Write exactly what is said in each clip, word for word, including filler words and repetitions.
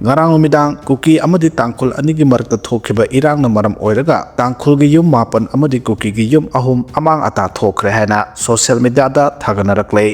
ꯉꯔꯥꯡ ꯅꯨꯃꯤꯗꯥꯡ ꯀꯨꯀꯤ ꯑꯃꯗꯤ ꯇꯥꯡꯈꯨꯜ ꯑꯅꯤꯒꯤ ꯃꯔꯛꯇ ꯊꯣꯛꯈꯤꯕ ꯏꯔꯥꯡꯅ ꯃꯔꯝ ꯑꯣꯏꯔꯒ ꯇꯥꯡꯈꯨꯜꯒꯤ ꯌꯨꯝ ꯃꯥꯄꯟ ꯑꯃꯗꯤ ꯀꯨꯀꯤꯒꯤ ꯌꯨꯝ ꯑꯍꯨꯝ ꯑꯃꯥꯡ ꯑꯇꯥ ꯊꯣꯛꯈ꯭ꯔꯦ ꯍꯥꯏꯅ ꯁꯣꯁꯤꯌꯦꯜ ꯃꯤꯗꯤꯌꯥꯗ ꯊꯥꯒꯠꯅꯔꯛꯂꯦ꯫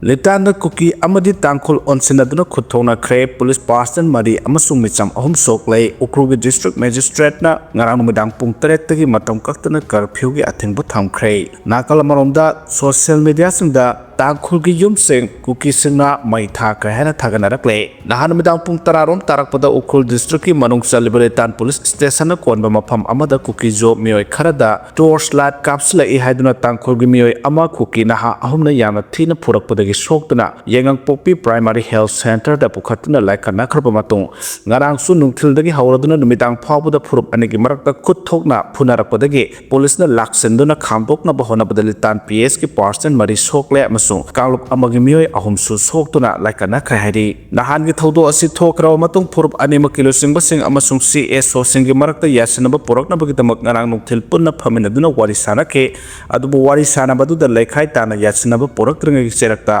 ꯂꯤꯇꯥꯟꯗ ꯀꯨꯀꯤ ꯑꯃꯗꯤ ꯇꯥꯡꯈꯨꯜ ꯑꯣꯟꯁꯤꯟꯅꯗꯨꯅ ꯈꯨꯠ ꯊꯣꯛꯅꯈ꯭ꯔꯦ꯫ ꯄꯨꯂꯤꯁ ꯄꯥꯔꯁꯟ ꯃꯔꯤ ꯑꯃꯁꯨꯡ ꯃꯤꯆꯝ ꯑꯍꯨꯝ ꯁꯣꯛꯂꯦ꯫ ꯎꯈ꯭ꯔꯨꯜꯒꯤ ꯗꯤꯁꯇ꯭ꯔꯤꯛ ꯃꯦꯖꯤꯁꯇ꯭ꯔꯦꯠꯅ ꯉꯔꯥꯡ ꯅꯨꯃꯤꯗꯥꯡ ꯄꯨꯡ ꯇꯔꯦꯠꯇꯒꯤ ꯃꯇꯝ ꯀꯛꯇꯅ ꯀꯔꯐ꯭ꯌꯨꯒꯤ ꯑꯊꯤꯡꯕ ꯊꯝꯈ꯭ꯔꯦ꯫ ꯅꯥꯀꯜ ꯑꯃꯔꯣꯝꯗ ꯁꯣꯁꯤꯌꯦꯜ ꯃꯤꯗꯤꯌꯥꯁꯤꯡꯗ ꯇꯥꯡꯈꯨꯜꯒꯤ ꯌꯨꯝꯁꯤꯡ ꯀꯨꯀꯤꯁꯤꯡꯅ ꯃꯩ ꯊꯥꯈ꯭ꯔꯦ ꯍꯥꯏꯅ ꯊꯥꯒꯠꯅꯔꯛꯂꯦ꯫ ꯅꯍꯥꯟ ꯅꯨꯃꯤꯗꯥꯡ ꯄꯨꯡ ꯇꯔꯥ ꯔꯣꯝ ꯇꯥꯔꯛꯄꯗ ꯎꯈ꯭ꯔꯨꯜ ꯗꯤꯁꯇ꯭ꯔꯤꯛꯀꯤ ꯃꯅꯨꯡ ꯆꯜꯂꯤꯕ ꯂꯤꯇꯥꯟ ꯄꯨꯂꯤꯁ ꯁ꯭ꯇꯦꯁꯟꯅ ꯀꯣꯟꯕ ꯃꯐꯝ ꯑꯃꯗ ꯀꯨꯀꯤꯖꯣ ꯃꯤꯑꯣꯏ ꯈꯔꯗ ꯇꯣꯔꯆ ꯂꯥꯏꯠ ꯀꯥꯞꯁꯤꯜꯂꯛꯏ ꯍꯥꯏꯗꯨꯅ ꯇꯥꯡꯈꯨꯜꯒꯤ ꯃꯤꯑꯣꯏ ꯑꯃ ꯀꯨꯀꯤ ꯅꯍꯥ ꯑꯍꯨꯝꯅ ꯌꯥꯝꯅ ꯊꯤꯅ ꯐꯨꯔꯛꯄꯗꯒꯤ ꯁꯣꯛꯇꯨꯅ ꯌꯥꯏꯉꯪꯄꯣꯛꯄꯤ ꯄ꯭ꯔꯥꯏꯃꯥꯔꯤ ꯍꯦꯜꯊ ꯁꯦꯟꯇꯔꯗ ꯄꯨꯈꯠꯇꯨꯅ ꯂꯥꯏꯀꯠꯅꯈ꯭ꯔꯕ ꯃꯇꯨꯡ, ꯉꯔꯥꯡꯁꯨ ꯅꯨꯡꯊꯤꯜꯗꯒꯤ ꯍꯧꯔꯗꯨꯅ ꯅꯨꯃꯤꯗꯥꯡ ꯐꯥꯎꯕꯗ ꯐꯨꯔꯨꯞ ꯑꯅꯤꯒꯤ ꯃꯔꯛꯇ ꯈꯨꯠ ꯊꯣꯛꯅ ꯐꯨꯅꯔꯛꯄꯗꯒꯤ ꯄꯨꯂꯤꯁꯅ ꯂꯥꯛꯁꯤꯟꯗꯨꯅ ꯈꯥꯝꯗꯣꯛꯅꯕ ꯍꯣꯠꯅꯕꯗ ꯂꯤꯇꯥꯟ ꯄꯤ ꯑꯦꯁꯀꯤ ꯄꯥꯔꯁꯟ ꯃꯔꯤ ꯁꯣꯛꯂꯦ ꯑꯃꯁꯨꯡ ꯀꯥꯡꯂꯨꯞ ꯑꯃꯒꯤ ꯃꯤꯑꯣꯏ ꯑꯍꯨꯝꯁꯨ ꯁꯣꯛꯇꯨꯅ ꯂꯥꯏꯀꯠꯅꯈ꯭ꯔꯦ ꯍꯥꯏꯔꯤ꯫ ꯅꯍꯥꯟꯒꯤ ꯊꯧꯗꯣꯛ ꯑꯁꯤ ꯊꯣꯛꯈ꯭ꯔꯕ ꯃꯇꯨꯡ ꯐꯨꯔꯨꯞ ꯑꯅꯤꯃꯛꯀꯤ ꯂꯨꯆꯤꯡꯕꯁꯤꯡ ꯑꯃꯁꯨꯡ ꯁꯤ ꯑꯦꯁ ꯑꯣꯁꯤꯡꯒꯤ ꯃꯔꯛꯇ ꯌꯥꯁꯤꯟꯅꯕ ꯄꯨꯔꯛꯅꯕꯒꯤꯗꯃꯛ ꯉꯔꯥꯡ ꯅꯨꯡꯊꯤꯜ ꯄꯨꯟꯅ ꯐꯝꯃꯤꯟꯅꯗꯨꯅ ꯋꯥꯔꯤ ꯁꯥꯅꯈꯤ꯫ ꯑꯗꯨꯕꯨ ꯋꯥꯔꯤ ꯁꯥꯅꯕꯗꯨꯗ ꯂꯩꯈꯥꯏ ꯇꯥꯅ ꯌꯥꯁꯤꯟꯅꯕ ꯄꯨꯔꯛꯇ꯭ꯔꯤꯉꯩꯒꯤ ꯆꯩꯔꯛꯇ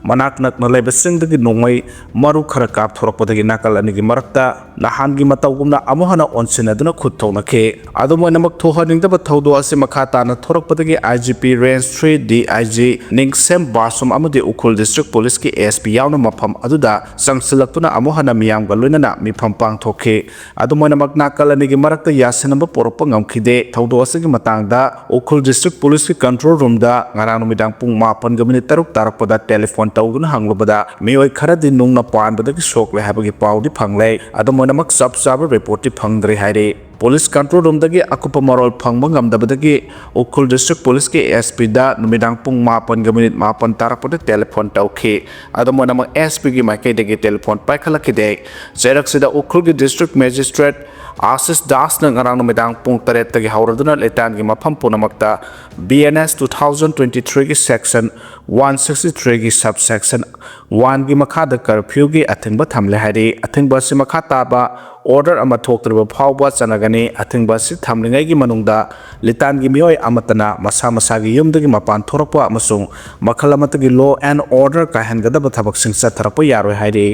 ꯃꯅꯥꯛ ꯅꯛꯅ ꯂꯩꯕꯁꯤꯡꯗꯒꯤ ꯅꯣꯡꯃꯩ ꯃꯔꯨ ꯈꯔ ꯀꯥꯞꯊꯣꯔꯛꯄꯗꯒꯤ ꯅꯥꯀꯜ ꯑꯅꯤꯒꯤ ꯃꯔꯛꯇ ꯅꯍꯥꯟꯒꯤ ꯃꯇꯧꯒꯨꯝꯅ ꯑꯃꯨꯛ ꯍꯟꯅ ꯑꯣꯟꯁꯤꯟꯅꯗꯨꯅ ꯈꯨꯠ ꯊꯣꯛꯅꯈꯤ꯫ ꯑꯗꯨꯝ ꯑꯣꯏꯅꯃꯛ ꯊꯣꯛꯍꯟꯅꯤꯡꯗꯕ ꯊꯧꯗꯣꯛ ꯑꯁꯤ ꯃꯈꯥ ꯇꯥꯅ ꯊꯣꯔꯛꯄꯗꯒꯤ I G P range three D I G ꯅꯤꯡꯁꯦꯝ ꯕꯥꯁꯨꯝ ꯑꯃꯗꯤ ꯎꯈ꯭ꯔꯨꯜ ꯗꯤꯁꯇ꯭ꯔꯤꯛ ꯄꯨꯂꯤꯁꯀꯤ ꯑꯦꯁ ꯄꯤ ꯌꯥꯎꯅ ꯃꯐꯝ ꯑꯗꯨꯗ ꯆꯪꯁꯤꯜꯂꯛꯇꯨꯅ ꯑꯃꯨꯛ ꯍꯟꯅ ꯃꯤꯌꯥꯝꯒ ꯂꯣꯏꯅꯅ ꯃꯤꯐꯝ ꯄꯥꯡꯊꯣꯛꯈꯤ꯫ ꯑꯗꯨꯝ ꯑꯣꯏꯅꯃꯛ ꯅꯥꯀꯜ ꯑꯅꯤꯒꯤ ꯃꯔꯛꯇ ꯌꯥꯁꯤꯟꯅꯕ ꯄꯨꯔꯛꯄ ꯉꯝꯈꯤꯗꯦ꯫ ꯊꯧꯗꯣꯛ ꯑꯁꯤꯒꯤ ꯃꯇꯥꯡꯗ ꯎꯈ꯭ꯔꯨꯜ ꯗꯤꯁꯇ꯭ꯔꯤꯛ ꯄꯨꯂꯤꯁꯀꯤ ꯀꯟꯇ꯭ꯔꯣꯜ ꯔꯨꯝꯗ ꯉꯔꯥꯡ ꯅꯨꯃꯤꯗꯥꯡ ꯄꯨꯡ ꯃꯥꯄꯟꯒ ꯃꯤꯅꯤꯠ ꯇꯔꯨꯛ ꯇꯥꯔꯛꯄꯗ ꯇꯦꯂꯤꯐꯣꯟ ꯇꯧꯗꯨꯅ ꯍꯪꯂꯨꯕꯗ ꯃꯤꯑꯣꯏ ꯈꯔꯗꯤ ꯅꯨꯡꯅ ꯄꯥꯟꯕꯗꯒꯤ ꯁꯣꯛꯂꯦ ꯍꯥꯏꯕꯒꯤ ꯄꯥꯎꯗꯤ ꯐꯪꯂꯦ꯫ ꯑꯗꯨꯝ ꯑꯣꯏꯅꯃꯛ ꯆꯞ ꯆꯥꯕ ꯔꯤꯄꯣꯔꯠꯇꯤ ꯐꯪꯗ꯭ꯔꯤ ꯍꯥꯏꯔꯤ꯫ ꯄꯨꯂꯤꯁ ꯀꯟꯇ꯭ꯔꯣꯜ ꯔꯨꯝꯗꯒꯤ ꯑꯀꯨꯞꯄ ꯃꯔꯣꯜ ꯐꯪꯕ ꯉꯝꯗꯕꯗꯒꯤ ꯎꯈ꯭ꯔꯨꯜ ꯗꯤꯁꯇ꯭ꯔꯤꯛ ꯄꯨꯂꯤꯁꯀꯤ ꯑꯦꯁ ꯄꯤꯗ ꯅꯨꯃꯤꯗꯥꯡ ꯄꯨꯡ ꯃꯥꯄꯟꯒ ꯃꯤꯅꯤꯠ ꯃꯥꯄꯟ ꯇꯥꯔꯛꯄꯗ ꯇꯦꯂꯤꯐꯣꯟ ꯇꯧꯈꯤ꯫ ꯑꯗꯨꯝ ꯑꯣꯏꯅꯃꯛ ꯑꯦꯁ ꯄꯤꯒꯤ ꯃꯥꯏꯀꯩꯗꯒꯤ ꯇꯦꯂꯤꯐꯣꯟ ꯄꯥꯏꯈꯠꯂꯛꯈꯤꯗꯦ꯫ ꯆꯩꯔꯛꯁꯤꯗ ꯎꯈ꯭ꯔꯨꯜꯒꯤ ꯗꯤꯁꯇ꯭ꯔꯤꯛ ꯃꯦꯖꯤꯁꯇ꯭ꯔꯦꯠ ꯑꯥꯁꯤꯁ ꯗꯥꯁꯅ ꯉꯔꯥꯡ ꯅꯨꯃꯤꯗꯥꯡ ꯄꯨꯡ ꯇꯔꯦꯠꯇꯒꯤ ꯍꯧꯔꯗꯨꯅ ꯂꯤꯇꯥꯟꯒꯤ ꯃꯐꯝ ꯄꯨꯝꯅꯃꯛꯇ B N S two thousand twenty three ꯒꯤ section one sixty three ꯒꯤ subsection one ꯒꯤ ꯃꯈꯥꯗ ꯀꯔꯐ꯭ꯌꯨꯒꯤ ꯑꯊꯤꯡꯕ ꯊꯝꯂꯦ ꯍꯥꯏꯔꯤ꯫ ꯑꯊꯤꯡꯕ ꯑꯁꯤ ꯃꯈꯥ ꯇꯥꯕ ꯑꯣꯔꯗꯔ ꯑꯃ ꯊꯣꯛꯇ꯭ꯔꯤꯕ ꯐꯥꯎꯕ ꯆꯠꯅꯒꯅꯤ꯫ ꯑꯊꯤꯡꯕ ꯑꯁꯤ ꯊꯝꯂꯤꯉꯩꯒꯤ ꯃꯅꯨꯡꯗ ꯂꯤꯇꯥꯟꯒꯤ ꯃꯤꯑꯣꯏ ꯑꯃꯠꯇꯅ ꯃꯁꯥ ꯃꯁꯥꯒꯤ ꯌꯨꯝꯗꯒꯤ ꯃꯄꯥꯟ ꯊꯣꯔꯛꯄ ꯑꯃꯁꯨꯡ ꯃꯈꯜ ꯑꯃꯠꯇꯒꯤ law and order ꯀꯥꯏꯍꯟꯒꯗꯕ ꯊꯕꯛꯁꯤꯡ ꯆꯠꯊꯔꯛꯄ ꯌꯥꯔꯣꯏ ꯍꯥꯏꯔꯤ꯫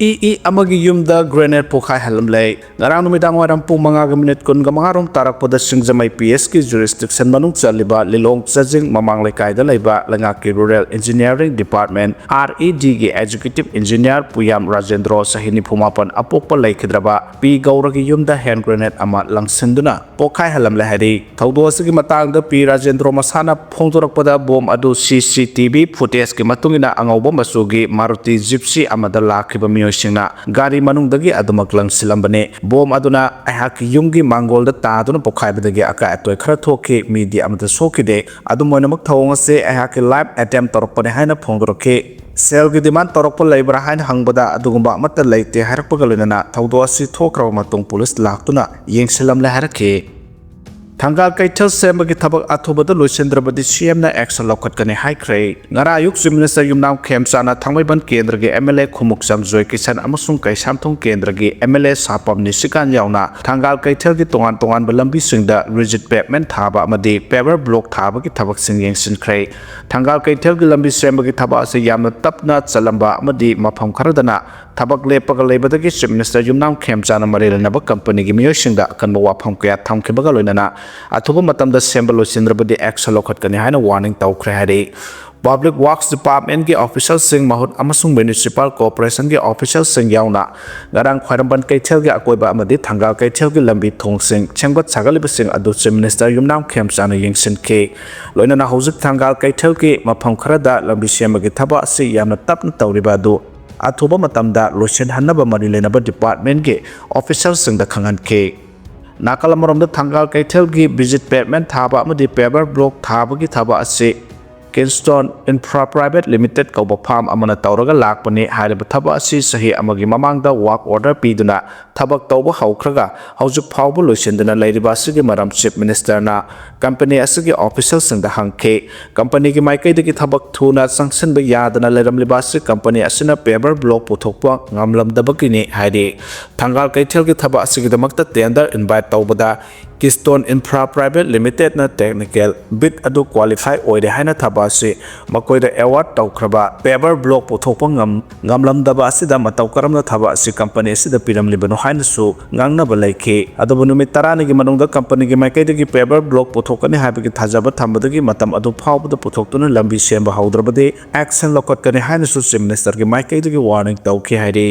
ꯏ ꯏ ꯑꯃꯒꯤ ꯌꯨꯝꯗ ꯒ꯭ꯔꯦꯅꯦꯗ ꯄꯣꯈꯥꯏꯍꯜꯂꯝꯂꯦ꯫ ꯉꯔꯥꯡ ꯅꯨꯃꯤꯗꯥꯡ ꯋꯥꯏꯔꯝ ꯄꯨꯡ ꯃꯉꯥꯒ ꯃꯤꯅꯤꯠ ꯀꯨꯟꯒ ꯃꯉꯥ ꯔꯣꯝ ꯇꯥꯔꯛꯄꯗ ꯁꯤꯡꯖꯃꯩ ꯄꯤ ꯑꯦꯁꯀꯤ ꯖꯨꯔꯤꯁꯗꯤꯛꯁꯟ ꯃꯅꯨꯡ ꯆꯜꯂꯤꯕ ꯂꯤꯂꯣꯡ ꯆꯥꯖꯤꯡ ꯃꯃꯥꯡ ꯂꯩꯀꯥꯏꯗ ꯂꯩꯕ ꯂꯩꯉꯥꯛꯀꯤ rural engineering department, R E ꯗꯤꯒꯤ ꯑꯦꯖꯨꯀꯦꯇꯤꯚ ꯏꯟꯖꯤꯅꯤꯌꯥꯔ ꯄꯨꯌꯥꯝ ꯔꯥꯖꯦꯟꯗ꯭ꯔꯣ, ꯆꯍꯤ ꯅꯤꯐꯨ ꯃꯥꯄꯟ, ꯑꯄꯣꯛꯄ ꯂꯩꯈꯤꯗ꯭ꯔꯕ ꯄꯤ ꯒꯧꯔꯒꯤ ꯌꯨꯝꯗ ꯍꯦꯟ ꯒ꯭ꯔꯦꯅꯦꯗ ꯑꯃ ꯂꯪꯁꯤꯟꯗꯨꯅ ꯄꯣꯈꯥꯏꯍꯜꯂꯝꯂꯦ ꯍꯥꯏꯔꯤ꯫ ꯊꯧꯗꯣꯛ ꯑꯁꯤꯒꯤ ꯃꯇꯥꯡꯗ ꯄꯤ ꯔꯥꯖꯦꯟꯗ꯭ꯔꯣ ꯃꯁꯥꯅ ꯐꯣꯡꯗꯣꯔꯛꯄꯗ, ꯕꯣꯝ ꯑꯗꯨ ꯁꯤ ꯁꯤ ꯇꯤ ꯚꯤ ꯐꯨꯇꯦꯖꯀꯤ ꯃꯇꯨꯡ ꯏꯟꯅ ꯑꯉꯧꯕ ꯃꯆꯨꯒꯤ ꯃꯥꯔꯨꯇꯤ ꯖꯤꯞꯁꯤ ꯑꯃꯗ ꯂꯥꯛꯈꯤꯕ ꯃꯤꯑꯣꯏꯁꯤꯡꯅ ꯒꯥꯔꯤ ꯃꯅꯨꯡꯗꯒꯤ ꯑꯗꯨꯃꯛ ꯂꯪꯁꯤꯜꯂꯝꯕꯅꯤ꯫ ꯕꯣꯝ ꯑꯗꯨꯅ ꯑꯩꯍꯥꯛꯀꯤ ꯌꯨꯝꯒꯤ ꯃꯥꯡꯒꯣꯜꯗ ꯇꯥꯗꯨꯅ ꯄꯣꯈꯥꯏꯕꯗꯒꯤ ꯑꯀꯥꯏ ꯑꯇꯣꯏ ꯈꯔ ꯊꯣꯛꯈꯤ, ꯃꯤꯗꯤ ꯑꯃꯠꯇ ꯁꯣꯛꯈꯤꯗꯦ꯫ ꯑꯗꯨꯝ ꯑꯣꯏꯅꯃꯛ, ꯊꯧꯑꯣꯡ ꯑꯁꯤ ꯑꯩꯍꯥꯛꯀꯤ ꯂꯥꯏꯐ ꯑꯦꯇꯦꯝ ꯇꯧꯔꯛꯄꯅꯤ ꯍꯥꯏꯅ ꯐꯣꯡꯗꯣꯔꯛꯈꯤ꯫ ꯁꯦꯜꯒꯤ ꯗꯤꯃꯥꯟ ꯇꯧꯔꯛꯄ ꯂꯩꯕ꯭ꯔꯥ ꯍꯥꯏꯅ ꯍꯪꯕꯗ, ꯑꯗꯨꯒꯨꯝꯕ ꯑꯃꯠꯇ ꯂꯩꯇꯦ ꯍꯥꯏꯔꯛꯄꯒ ꯂꯣꯏꯅꯅ ꯊꯧꯗꯣꯛ ꯑꯁꯤ ꯊꯣꯛꯈ꯭ꯔꯕ ꯃꯇꯨꯡ ꯄꯨꯂꯤꯁ ꯂꯥꯛꯇꯨꯅ ꯌꯦꯡꯁꯤꯜꯂꯝꯂꯦ ꯍꯥꯏꯔꯛꯈꯤ꯫ ꯊꯪꯒꯥꯜ ꯀꯩꯊꯦꯜ ꯁꯦꯝꯕꯒꯤ ꯊꯕꯛ ꯑꯊꯨꯕꯗ ꯂꯣꯏꯁꯤꯟꯗ꯭ꯔꯕꯗꯤ ꯁꯤ ꯑꯦꯝꯅ ꯑꯦꯛꯁꯟ ꯂꯧꯈꯠꯀꯅꯤ ꯍꯥꯏꯈ꯭ꯔꯦ꯫ ꯉꯔꯥꯡ ꯑꯌꯨꯛ ꯆꯤꯐ ꯃꯤꯅꯤꯁꯇꯔ ꯌꯨꯝꯅꯥꯝ ꯈꯦꯝꯆꯥꯅ ꯊꯥꯡꯃꯩꯕꯟ ꯀꯦꯟꯗ꯭ꯔꯒꯤ ꯑꯦꯝ ꯑꯦꯜ ꯑꯦ ꯈꯨꯃꯨꯛꯆꯝ ꯖꯣꯏꯀꯤꯁꯟ ꯑꯃꯁꯨꯡ ꯀꯩꯁꯥꯝꯊꯣꯡ ꯀꯦꯟꯗ꯭ꯔꯒꯤ ꯑꯦꯝ ꯑꯦꯜ ꯑꯦ ꯁꯥꯄꯝ ꯅꯤꯁꯤꯀꯥꯟ ꯌꯥꯎꯅ ꯊꯪꯒꯥꯜ ꯀꯩꯊꯦꯜꯒꯤ ꯇꯣꯉꯥꯟ ꯇꯣꯉꯥꯟꯕ ꯂꯝꯕꯤꯁꯤꯡꯗ ꯔꯤꯖꯤꯠ ꯄꯦꯚꯃꯦꯟ ꯊꯥꯕ ꯑꯃꯗꯤ ꯄꯦꯚꯔ ꯕ꯭ꯂꯣꯛ ꯊꯥꯕꯒꯤ ꯊꯕꯛꯁꯤꯡ ꯌꯦꯡꯁꯤꯟꯈ꯭ꯔꯦ꯫ ꯊꯪꯒꯥꯜ ꯀꯩꯊꯦꯜꯒꯤ ꯂꯝꯕꯤ ꯁꯦꯝꯕꯒꯤ ꯊꯕꯛ ꯑꯁꯤ ꯌꯥꯝꯅ ꯇꯞꯅ ꯆꯠꯂꯝꯕ ꯑꯃꯗꯤ ꯃꯐꯝ ꯈꯔꯗꯅ ꯊꯕꯛ ꯂꯦꯞꯄꯒ ꯂꯩꯕꯗꯒꯤ ꯆꯤꯐ ꯃꯤꯅꯤꯁꯇꯔ ꯌꯨꯝꯅꯥꯝ ꯈꯦꯝꯆꯥꯅ ꯃꯔꯤ ꯂꯩꯅꯕ ꯀꯝꯄꯅꯤꯒꯤ ꯃꯤꯑꯣꯏꯁꯤꯡꯗ ꯑꯀꯟꯕ ꯋꯥꯐꯝ ꯀꯌꯥ ꯊꯝꯈꯤꯕꯒ ꯂꯣꯏꯅꯅ ꯑꯊꯨꯕ ꯃꯇꯝꯗ ꯁꯦꯝꯕ ꯂꯣꯏꯁꯤꯟꯗ꯭ꯔꯕꯗꯤ ꯑꯦꯛꯁꯟ ꯂꯧꯈꯠꯀꯅꯤ ꯍꯥꯏꯅ ꯋꯥꯔꯅꯤꯡ ꯇꯧꯈ꯭ꯔꯦ ꯍꯥꯏꯔꯤ꯫ ꯄꯕ꯭ꯂꯤꯛ ꯋꯥꯔꯛꯁ ꯗꯤꯄꯥꯔꯠꯃꯦꯟꯒꯤ ꯑꯣꯐꯤꯁꯤꯌꯦꯜꯁꯤꯡ ꯃꯍꯨꯠ ꯑꯃꯁꯨꯡ ꯃ꯭ꯌꯨꯅꯤꯁꯤꯄꯥꯜ ꯀꯣꯔꯄꯣꯔꯦꯁꯟꯒꯤ ꯑꯣꯐꯤꯁꯤꯌꯦꯜꯁꯤꯡ ꯌꯥꯎꯅ ꯉꯔꯥꯡ ꯈ꯭ꯋꯥꯏꯔꯝꯕꯟ ꯀꯩꯊꯦꯜꯒꯤ ꯑꯀꯣꯏꯕ ꯑꯃꯗꯤ ꯊꯪꯒꯥꯜ ꯀꯩꯊꯦꯜꯒꯤ ꯂꯝꯕꯤ ꯊꯣꯡꯁꯤꯡ ꯁꯦꯝꯒꯠ ꯁꯥꯒꯠꯂꯤꯕꯁꯤꯡ ꯑꯗꯨ ꯆꯤꯐ ꯃꯤꯅꯤꯁꯇꯔ ꯌꯨꯝꯅꯥꯝ ꯈꯦꯝꯆꯥꯅ ꯌꯦꯡꯁꯤꯟꯈꯤ꯫ ꯂꯣꯏꯅꯅ ꯍꯧꯖꯤꯛ ꯊꯪꯒꯥꯜ ꯀꯩꯊꯦꯜꯒꯤ ꯃꯐꯝ ꯈꯔꯗ ꯂꯝꯕꯤ ꯁꯦꯝꯕꯒꯤ ꯊꯕꯛ ꯑꯁꯤ ꯌꯥꯝꯅ ꯇꯞꯅ ꯇꯧꯔꯤꯕ ꯑꯗꯨ ꯑꯊꯨꯕ ꯃꯇꯝꯗ ꯂꯣꯏꯁꯤꯟꯍꯟꯅꯕ ꯃꯔꯤ ꯂꯩꯅꯕ ꯗꯤꯄꯥꯔꯠꯃꯦꯟꯒꯤ ꯑꯣꯐꯤꯁꯤꯌꯦꯜꯁꯤꯡꯗ ꯈꯪꯍꯟꯈꯤ꯫ ꯅꯥꯀꯜ ꯑꯃꯔꯣꯝꯗ, ꯊꯪꯒꯥꯜ ꯀꯩꯊꯦꯜꯒꯤ ꯚꯤꯖꯤꯠ ꯄꯦꯚꯃꯦꯟ ꯊꯥꯕ ꯑꯃꯗꯤ ꯄꯦꯚꯔ ꯕ꯭ꯂꯣꯛ ꯊꯥꯕꯒꯤ ꯊꯕꯛ ꯑꯁꯤ ꯀꯤꯟꯁꯇꯣꯟ ꯏꯟꯐ꯭ꯔꯥ ꯄ꯭ꯔꯥꯏꯚꯦꯠ ꯂꯤꯃꯤꯇꯦꯠ ꯀꯧꯕ ꯐꯥꯝ ꯑꯃꯅ ꯇꯧꯔꯒ ꯂꯥꯛꯄꯅꯤ꯫ ꯍꯥꯏꯔꯤꯕ ꯊꯕꯛ ꯑꯁꯤ ꯆꯍꯤ ꯑꯃꯒꯤ ꯃꯃꯥꯡꯗ ꯋꯥꯔꯛ ꯑꯣꯔꯗꯔ ꯄꯤꯗꯨꯅ ꯊꯕꯛ ꯇꯧꯕ ꯍꯧꯈ꯭ꯔꯒ ꯍꯧꯖꯤꯛ ꯐꯥꯎꯕ ꯂꯣꯏꯁꯤꯟꯗꯅ ꯂꯩꯔꯤꯕ ꯑꯁꯤꯒꯤ ꯃꯔꯝ ꯆꯤꯐ ꯃꯤꯅꯤꯁꯇꯔꯅ ꯀꯝꯄꯅꯤ ꯑꯁꯤꯒꯤ ꯑꯣꯐꯤꯁꯤꯌꯦꯜꯁꯤꯡꯗ ꯍꯪꯈꯤ꯫ ꯀꯝꯄꯅꯤꯒꯤ ꯃꯥꯏꯀꯩꯗꯒꯤ ꯊꯕꯛ ꯊꯨꯅ ꯆꯪꯁꯤꯟꯕ ꯌꯥꯗꯅ ꯂꯩꯔꯝꯂꯤꯕ ꯑꯁꯤ ꯀꯝꯄꯅꯤ ꯑꯁꯤꯅ ꯄꯦꯚꯔ ꯕ꯭ꯂꯣꯛ ꯄꯨꯊꯣꯛꯄ ꯉꯝꯂꯝꯗꯕꯒꯤꯅꯤ ꯍꯥꯏꯔꯤ꯫ ꯊꯪꯒꯥꯜ ꯀꯩꯊꯦꯜꯒꯤ ꯊꯕꯛ ꯑꯁꯤꯒꯤꯗꯃꯛꯇ ꯇꯦꯟꯗꯔ ꯏꯟꯚꯥꯏꯠ ꯇꯧꯕꯗ Keystone Infra Private Limitedꯅ technical bid ꯑꯗꯨ qualify ꯑꯣꯏꯔꯦ ꯍꯥꯏꯅ ꯊꯥꯕ ꯑꯁꯤ ꯃꯈꯣꯏꯗ award ꯇꯧꯈ꯭ꯔꯕ paver block ꯄꯨꯊꯣꯛꯄ ꯉꯝ-, ꯉꯝꯂꯝꯗꯕ ꯑꯁꯤꯗ ꯃꯇꯧ ꯀꯔꯝꯅ ꯊꯥꯕ ꯑꯁꯤ company ꯑꯁꯤꯗ ꯄꯤꯔꯝꯂꯤꯕꯅꯣ ꯍꯥꯏꯅꯁꯨ ꯉꯥꯡꯅꯕ ꯂꯩꯈꯤ꯫ ꯑꯗꯨꯕꯨ ꯅꯨꯃꯤꯠ ꯇꯔꯥꯅꯤꯒꯤ ꯃꯅꯨꯡꯗ companyꯒꯤ ꯃꯥꯏꯀꯩꯗꯒꯤ paver block ꯄꯨꯊꯣꯛꯀꯅꯤ ꯍꯥꯏꯕꯒꯤ ꯊꯥꯖꯕ ꯊꯝꯕꯗꯒꯤ ꯃꯇꯝ ꯑꯗꯨ ꯐꯥꯎꯕꯗ ꯄꯨꯊꯣꯛꯇꯨꯅ ꯂꯝꯕꯤ ꯁꯦꯝꯕ ꯍꯧꯗ꯭ꯔꯕꯗꯤ action ꯂꯧꯈꯠꯀꯅꯤ ꯍꯥꯏꯅꯁꯨ Chief Ministerꯒꯤ ꯃꯥꯏꯀꯩꯗꯒꯤ warning ꯇꯧꯈꯤ ꯍꯥꯏꯔꯤ꯫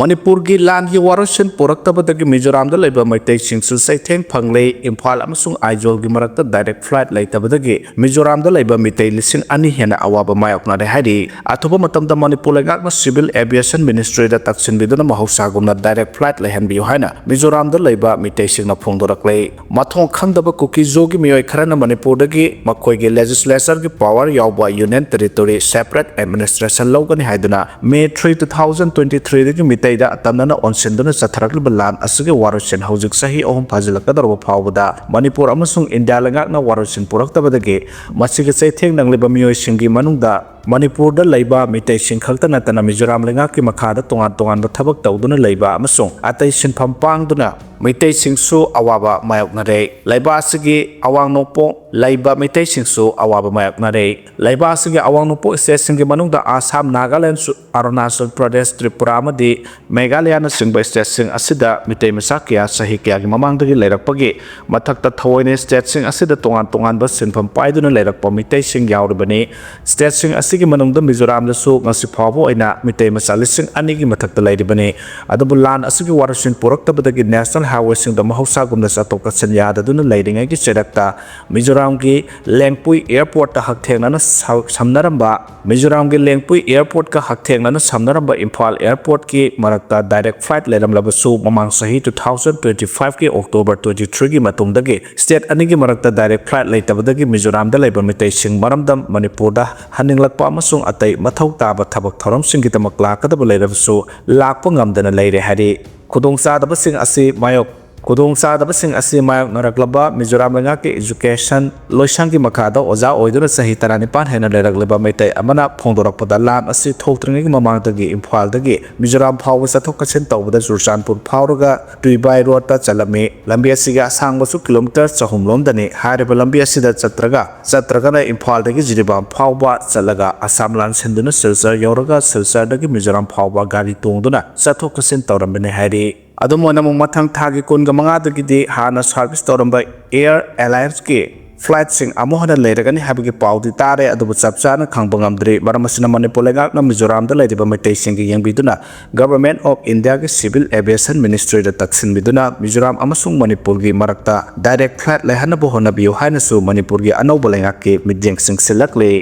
ꯃꯅꯤꯄꯨꯔꯒꯤ ꯂꯥꯟꯒꯤ ꯋꯥꯔꯣꯏꯁꯤꯟ ꯄꯨꯔꯛꯇꯕꯗꯒꯤ ꯃꯤꯖꯣꯔꯥꯝꯗ ꯂꯩꯕ ꯃꯩꯇꯩꯁꯤꯡꯁꯨ ꯆꯩꯊꯦꯡ ꯐꯪꯂꯦ꯫ ꯏꯝꯐꯥꯜ ꯑꯃꯁꯨꯡ ꯑꯥꯏꯖꯣꯜꯒꯤ ꯃꯔꯛꯇ direct flight ꯂꯩꯇꯕꯗꯒꯤ ꯃꯤꯖꯣꯔꯥꯝꯗ ꯂꯩꯕ ꯃꯤꯇꯩ ꯂꯤꯁꯤꯡ ꯑꯅꯤ ꯍꯦꯟꯅ ꯑꯋꯥꯕ ꯃꯥꯌꯣꯛꯅꯔꯦ ꯍꯥꯏꯔꯤ꯫ ꯑꯊꯨꯕ ꯃꯇꯝꯗ ꯃꯅꯤꯄꯨꯔ ꯂꯩꯉꯥꯛꯅ Civil Aviation Ministryꯗ ꯇꯛꯁꯤꯟꯕꯤꯗꯨꯅ ꯃꯍꯧꯁꯥꯒꯨꯝꯅ direct flight ꯂꯩꯍꯟꯕꯤꯌꯨ ꯍꯥꯏꯅ ꯃꯤꯖꯣꯔꯥꯝꯗ ꯂꯩꯕ ꯃꯤꯇꯩꯁꯤꯡꯅ ꯐꯣꯡꯗꯣꯔꯛꯂꯦ꯫ ꯃꯊꯣꯡ ꯈꯪꯗꯕ ꯀꯨꯀꯤꯖꯣꯒꯤ ꯃꯤꯑꯣꯏ ꯈꯔꯅ ꯃꯅꯤꯄꯨꯔꯗꯒꯤ ꯃꯈꯣꯏꯒꯤ legislatureꯒꯤ power ꯌꯥꯎꯕ Union Territory separate administration ꯂꯧꯒꯅꯤ ꯍꯥꯏꯗꯨꯅ May three, two thousand twenty threeꯗꯒꯤ ꯃꯤꯇꯩꯗ ꯑꯇꯝꯅꯅ ꯑꯣꯟꯁꯤꯟꯗꯨꯅ ꯆꯠꯊꯔꯛꯂꯤꯕ ꯂꯥꯟ ꯑꯁꯤꯒꯤ ꯋꯥꯔꯣꯏꯁꯤꯟ ꯍꯧꯖꯤꯛ ꯆꯍꯤ ꯑꯍꯨꯝ ꯐꯥꯖꯤꯜꯂꯛꯀꯗꯧꯔꯕ ꯐꯥꯎꯕꯗ ꯃꯅꯤꯄꯨꯔ ꯑꯃꯁꯨꯡ ꯏꯟꯗꯤꯌꯥ ꯂꯩꯉꯥꯛꯅ ꯋꯥꯔꯣꯏꯁꯤꯟ ꯄꯨꯔꯛꯇꯕꯗꯒꯤ ꯃꯁꯤꯒꯤ ꯆꯩꯊꯦꯡ ꯅꯪꯂꯤꯕ ꯃꯤꯑꯣꯏꯁꯤꯡꯒꯤ ꯃꯅꯨꯡꯗ ꯃꯅꯤꯄꯨꯔꯗ ꯂꯩꯕ ꯃꯤꯇꯩꯁꯤꯡ ꯈꯛꯇ ꯅꯠꯇꯅ ꯃꯤꯖꯣꯔꯥꯝ ꯂꯩꯉꯥꯛꯀꯤ ꯃꯈꯥꯗ ꯇꯣꯉꯥꯟ ꯇꯣꯉꯥꯟꯕ ꯊꯕꯛ ꯇꯧꯗꯨꯅ ꯂꯩꯕ ꯑꯃꯁꯨꯡ ꯑꯇꯩ ꯁꯤꯟꯐꯝ ꯄꯥꯡꯗꯨꯅ ꯃꯤꯇꯩꯁꯤꯡꯁꯨ ꯑꯋꯥꯕ ꯃꯥꯌꯣꯛꯅꯔꯦ꯫ ꯂꯩꯕꯥꯛ ꯑꯁꯤꯒꯤ ꯑꯋꯥꯡ ꯅꯣꯡꯄꯣꯛ ꯂꯩꯕ ꯃꯤꯇꯩꯁꯤꯡꯁꯨ ꯑꯋꯥꯕ ꯃꯥꯌꯣꯛꯅꯔꯦ꯫ ꯂꯩꯕꯥꯛ ꯑꯁꯤꯒꯤ ꯑꯋꯥꯡ ꯅꯣꯡꯄꯣꯛ stateꯁꯤꯡꯒꯤ ꯃꯅꯨꯡꯗ ꯑꯁꯥꯝ, ꯅꯥꯒꯥꯂꯦꯟ, ꯑꯔꯨꯅꯥꯆꯜ ꯄ꯭ꯔꯗꯦꯁ, ꯇ꯭ꯔꯤꯄꯨꯔꯥ ꯑꯃꯗꯤ ꯃꯦꯘꯥꯂꯌꯥꯅꯆꯤꯡꯕ stateꯁꯤꯡ ꯑꯁꯤꯗ ꯃꯤꯇꯩ ꯃꯆꯥ ꯀꯌꯥ ꯆꯍꯤ ꯀꯌꯥꯒꯤ ꯃꯃꯥꯡꯗꯒꯤ ꯂꯩꯔꯛꯄꯒꯤ ꯃꯊꯛꯇ ꯊꯑꯣꯏꯅ stateꯁꯤꯡ ꯑꯁꯤꯗ ꯇꯣꯉꯥꯟ ꯇꯣꯉꯥꯟꯕ ꯁꯤꯟꯐꯝ ꯄꯥꯏꯗꯨꯅ ꯂꯩꯔꯛꯄ ꯃꯤꯇꯩꯁꯤꯡ ꯌꯥꯎꯔꯤꯕꯅꯤ꯫ Stateꯁꯤꯡ ꯑꯁꯤꯒꯤ ꯃꯅꯨꯡꯗ ꯃꯤꯖꯣꯔꯥꯝꯗꯁꯨ ꯉꯁꯤ ꯐꯥꯎꯕ ꯑꯣꯏꯅ ꯃꯤꯇꯩ ꯃꯆꯥ ꯂꯤꯁꯤꯡ ꯑꯅꯤꯒꯤ ꯃꯊꯛꯇ ꯂꯩꯔꯤꯕꯅꯤ꯫ ꯑꯗꯨꯕꯨ ꯂꯥꯟ ꯑꯁꯤꯒꯤ ꯋꯥꯔꯣꯏꯁꯤꯟ ꯄꯨꯔꯛꯇꯕꯗꯒꯤ national highwayꯁꯤꯡꯗ ꯃꯍꯧꯁꯥꯒꯨꯝꯅ ꯆꯠꯊꯣꯛ ꯆꯠꯁꯤꯟ ꯌꯥꯗꯗꯨꯅ ꯂꯩꯔꯤꯉꯩꯒꯤ ꯆꯩꯔꯛꯇ ꯃꯤꯖꯣꯔꯥꯝꯒꯤ ꯂꯦꯡꯄꯨꯏ airportꯇ ꯍꯛꯊꯦꯡꯅꯅ ꯁ-, ꯁꯝꯅꯔꯝꯕ, ꯃꯤꯖꯣꯔꯥꯝꯒꯤ ꯂꯦꯡꯄꯨꯏ airportꯀ ꯍꯛꯊꯦꯡꯅꯅ ꯁꯝꯅꯔꯝꯕ ꯏꯝꯐꯥꯜ airportꯀꯤ ꯃꯔꯛꯇ direct flight ꯂꯩꯔꯝꯂꯕꯁꯨ ꯃꯃꯥꯡ ꯆꯍꯤ two thousand twenty fiveꯀꯤ October twenty threeꯒꯤ ꯃꯇꯨꯡꯗꯒꯤ state ꯑꯅꯤꯒꯤ ꯃꯔꯛꯇ direct flight ꯂꯩꯇꯕꯗꯒꯤ ꯃꯤꯖꯣꯔꯥꯝꯗ ꯂꯩꯕ ꯃꯤꯇꯩꯁꯤꯡ ꯃꯔꯝꯗꯝ ꯃꯅꯤꯄꯨꯔꯗ ꯍꯟꯅꯤꯡꯂꯛꯄ ꯑꯃꯁꯨꯡ ꯑꯇꯩ ꯃꯊꯧ ꯇꯥꯕ ꯊꯕꯛ ꯊꯧꯔꯝꯁꯤꯡꯒꯤꯗꯃꯛ ꯂꯥꯛꯀꯗꯕ ꯂꯩꯔꯕꯁꯨ ꯂꯥꯛꯄ ꯉꯝꯗꯅ ꯂꯩꯔꯦ ꯍꯥꯏꯔꯤ꯫ ꯈꯨꯗꯣꯡꯆꯥꯗꯕꯁꯤꯡ ꯑꯁꯤ ꯃꯥꯌꯣꯛ ꯈꯨꯗꯣꯡꯆꯥꯗꯕꯁꯤꯡ ꯑꯁꯤ ꯃꯥꯌꯣꯛꯅꯔꯛꯂꯕ ꯃꯤꯖꯣꯔꯥꯝ ꯂꯩꯉꯥꯛꯀꯤ education ꯂꯣꯏꯁꯪꯒꯤ ꯃꯈꯥꯗ ꯑꯣꯖꯥ ꯑꯣꯏꯗꯨꯅ ꯆꯍꯤ ꯇꯔꯥꯅꯤꯄꯥꯟ ꯍꯦꯟꯅ ꯂꯩꯔꯛꯂꯕ ꯃꯩꯇꯩ ꯑꯃꯅ ꯐꯣꯡꯗꯣꯔꯛꯄꯗ, ꯂꯥꯟ ꯑꯁꯤ ꯊꯣꯛꯇ꯭ꯔꯤꯉꯩꯒꯤ ꯃꯃꯥꯡꯗꯒꯤ ꯏꯝꯐꯥꯜꯗꯒꯤ ꯃꯤꯖꯣꯔꯥꯝ ꯐꯥꯎꯕ ꯆꯠꯊꯣꯛ ꯆꯠꯁꯤꯟ ꯇꯧꯕꯗ ꯆꯨꯔꯆꯥꯟꯄꯨꯔ ꯐꯥꯎꯔꯒ ꯇꯨꯏꯕꯥꯏ ꯔꯣꯗꯇ ꯆꯠꯂꯝꯃꯤ꯫ ꯂꯝꯕꯤ ꯑꯁꯤꯒꯤ ꯑꯁꯥꯡꯕꯁꯨ ꯀꯤꯂꯣꯃꯤꯇꯔ ꯆꯍꯨꯝ ꯂꯣꯝꯗꯅꯤ꯫ ꯍꯥꯏꯔꯤꯕ ꯂꯝꯕꯤ ꯑꯁꯤꯗ ꯆꯠꯇ꯭ꯔꯒ ꯆꯠꯇ꯭ꯔꯒꯅ ꯏꯝꯐꯥꯜꯗꯒꯤ ꯖꯤꯔꯤꯕꯥꯝ ꯐꯥꯎꯕ ꯆꯠꯂꯒ ꯑꯁꯥꯝ ꯂꯥꯟꯁꯤꯟꯗꯨꯅ ꯁꯤꯜꯆꯔ ꯌꯧꯔꯒ ꯁꯤꯜꯆꯔꯗꯒꯤ ꯃꯤꯖꯣꯔꯥꯝ ꯐꯥꯎꯕ ꯒꯥꯔꯤ ꯇꯣꯡꯗꯨꯅ ꯆꯠꯊꯣꯛ ꯆꯠꯁꯤꯟ ꯇꯧꯔꯝꯕꯅꯤ ꯍꯥꯏꯔꯤ꯫ ꯑꯗꯨꯝ ꯑꯣꯏꯅꯃꯛ, ꯃꯊꯪ ꯊꯥꯒꯤ ꯀꯨꯟꯒ ꯃꯉꯥꯗꯒꯤꯗꯤ ꯍꯥꯟꯅ service ꯇꯧꯔꯝꯕ Air Allianceꯀꯤ flightꯁꯤꯡ ꯑꯃꯨꯛ ꯍꯟꯅ ꯂꯩꯔꯒꯅꯤ ꯍꯥꯏꯕꯒꯤ ꯄꯥꯎꯗꯤ ꯇꯥꯔꯦ, ꯑꯗꯨꯕꯨ ꯆꯞ ꯆꯥꯅ ꯈꯪꯕ ꯉꯝꯗ꯭ꯔꯤ꯫ ꯃꯔꯝ ꯑꯁꯤꯅ, ꯃꯅꯤꯄꯨꯔ ꯂꯩꯉꯥꯛꯅ ꯃꯤꯖꯣꯔꯥꯝꯗ ꯂꯩꯔꯤꯕ ꯃꯩꯇꯩꯁꯤꯡꯒꯤ ꯌꯦꯡꯕꯤꯗꯨꯅ Government of Indiaꯒꯤ Civil Aviation Ministryꯗ ꯇꯛꯁꯤꯟꯕꯤꯗꯨꯅ Mizoram ꯑꯃꯁꯨꯡ ꯃꯅꯤꯄꯨꯔꯒꯤ ꯃꯔꯛꯇ direct flight ꯂꯩꯍꯟꯅꯕ ꯍꯣꯠꯅꯕꯤꯌꯨ ꯍꯥꯏꯅꯁꯨ ꯃꯅꯤꯄꯨꯔꯒꯤ ꯑꯅꯧꯕ ꯂꯩꯉꯥꯛꯀꯤ ꯃꯤꯠꯌꯦꯡ ꯆꯤꯡꯁꯤꯜꯂꯛꯂꯤ꯫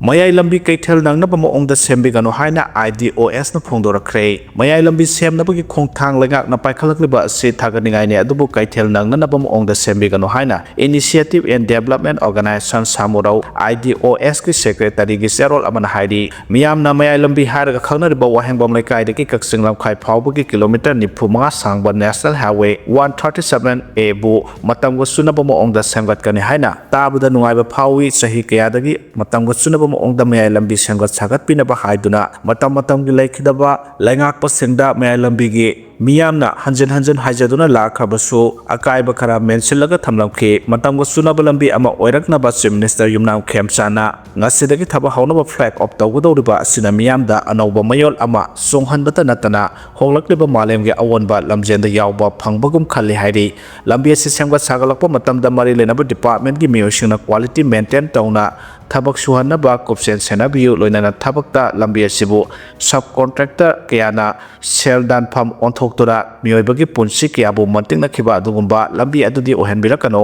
ꯃꯌꯥꯏ ꯂꯝꯕꯤ ꯀꯩꯊꯦꯜ ꯅꯪꯅꯕ ꯃꯑꯣꯡꯗ ꯁꯦꯝꯕꯤꯒꯅꯨ ꯍꯥꯏꯅ IDOSꯅ ꯐꯣꯡꯗꯣꯔꯛꯈ꯭ꯔꯦ꯫ ꯃꯌꯥꯏ ꯂꯝꯕꯤ ꯁꯦꯝꯅꯕꯒꯤ ꯈꯣꯡꯊꯥꯡ ꯂꯩꯉꯥꯛꯅ ꯄꯥꯏꯈꯠꯂꯛꯂꯤꯕ ꯑꯁꯤ ꯊꯥꯒꯠꯅꯤꯡꯉꯥꯏꯅꯤ, ꯑꯗꯨꯕꯨ ꯀꯩꯊꯦꯜ ꯅꯪꯅꯅꯕ ꯃꯑꯣꯡꯗ ꯁꯦꯝꯕꯤꯒꯅꯨ ꯍꯥꯏꯅ Initiative and Development Organisation ꯁꯥꯃꯨꯔꯧ, IDOSꯀꯤ secretaryꯒꯤ ꯆꯦꯔꯣꯜ ꯑꯃꯅ ꯍꯥꯏꯔꯤ꯫ ꯃꯤꯌꯥꯝꯅ ꯃꯌꯥꯏ ꯂꯝꯕꯤ ꯍꯥꯏꯔꯒ ꯈꯪꯅꯔꯤꯕ ꯋꯥꯍꯦꯡꯕꯝ ꯂꯩꯀꯥꯏꯗꯒꯤ ꯀꯛꯆꯤꯡ ꯂꯝꯈꯥꯏ ꯐꯥꯎꯕꯒꯤ ꯀꯤꯂꯣꯃꯤꯇꯔ ꯅꯤꯐꯨ ꯃꯉꯥ ꯁꯥꯡꯕ National Highway one thirty seven Aꯕꯨ ꯃꯇꯝꯒ ꯆꯨꯅꯕ ꯃꯑꯣꯡꯗ ꯁꯦꯝꯒꯠꯀꯅꯤ ꯍꯥꯏꯅ ꯇꯥꯕꯗ ꯅꯨꯡꯉꯥꯏꯕ ꯐꯥꯎꯏ꯫ ꯆꯍꯤ ꯀꯌꯥꯗꯒꯤ ꯃꯇꯝꯒ ꯆꯨꯅꯕ ꯃꯑꯣꯡꯗ ꯃꯌꯥꯏ ꯂꯝꯕꯤ ꯁꯦꯝꯒꯠ ꯁꯥꯒꯠꯄꯤꯅꯕ ꯍꯥꯏꯗꯨꯅ ꯃꯇꯝ ꯃꯇꯝꯒꯤ ꯂꯩꯈꯤꯗꯕ ꯂꯩꯉꯥꯛꯄꯁꯤꯡꯗ ꯃꯌꯥꯏ ꯂꯝꯕꯤꯒꯤ ꯃꯤꯌꯥꯝꯅ ꯍꯟꯖꯤꯟ ꯍꯟꯖꯤꯟ ꯍꯥꯏꯖꯗꯨꯅ ꯂꯥꯛꯈ꯭ꯔꯕꯁꯨ, ꯑꯀꯥꯏꯕ ꯈꯔ ꯃꯦꯟꯁꯤꯜꯂꯒ ꯊꯝꯂꯝꯈꯤ꯫ ꯃꯇꯝꯒ ꯆꯨꯅꯕ ꯂꯝꯕꯤ ꯑꯃ ꯑꯣꯏꯔꯛꯅꯕ Chief Minister ꯌꯨꯝꯅꯥꯝ ꯈꯦꯝꯆꯥꯟꯅ ꯉꯁꯤꯗꯒꯤ ꯊꯕꯛ ꯍꯧꯅꯕ flag off ꯇꯧꯒꯗꯧꯔꯤꯕ ꯑꯁꯤꯅ ꯃꯤꯌꯥꯝꯗ ꯑꯅꯧꯕ ꯃꯌꯣꯜ ꯑꯃ ꯆꯣꯡꯍꯟꯕꯇ ꯅꯠꯇꯅ ꯍꯣꯡꯂꯛꯂꯤꯕ ꯃꯥꯂꯦꯝꯒꯤ ꯑꯑꯣꯟꯕ ꯂꯝꯖꯦꯜꯗ ꯌꯥꯎꯕ ꯐꯪꯕꯒꯨꯝ ꯈꯜꯂꯤ ꯍꯥꯏꯔꯤ꯫ ꯂꯝꯕꯤ ꯑꯁꯤ ꯁꯦꯝꯒꯠ ꯁꯥꯒꯠꯂꯛꯄ ꯃꯇꯝꯗ ꯃꯔꯤ ꯂꯩꯅꯕ departmentꯀꯤ ꯃꯤꯑꯣꯏꯁꯤꯡꯅ quality maintain ꯇꯧꯅ ꯊꯕꯛ ꯁꯨꯍꯟꯅꯕ ꯀꯨꯞꯁꯦꯟ ꯁꯦꯟꯅꯕꯤꯌꯨ꯫ ꯂꯣꯏꯅꯅ ꯊꯕꯛꯇ ꯂꯝꯕꯤ ꯑꯁꯤꯕꯨ subcontractor ꯀꯌꯥꯅ ꯁꯦꯜ ꯇꯥꯟꯐꯝ ꯑꯣꯟꯊꯣꯛꯇꯨꯅ ꯃꯤꯑꯣꯏꯕꯒꯤ ꯄꯨꯟꯁꯤ ꯀꯌꯥꯕꯨ ꯃꯟꯇꯤꯛꯅꯈꯤꯕ ꯑꯗꯨꯒꯨꯝꯕ ꯂꯝꯕꯤ ꯑꯗꯨꯗꯤ ꯑꯣꯏꯍꯟꯕꯤꯔꯛꯀꯅꯨ꯫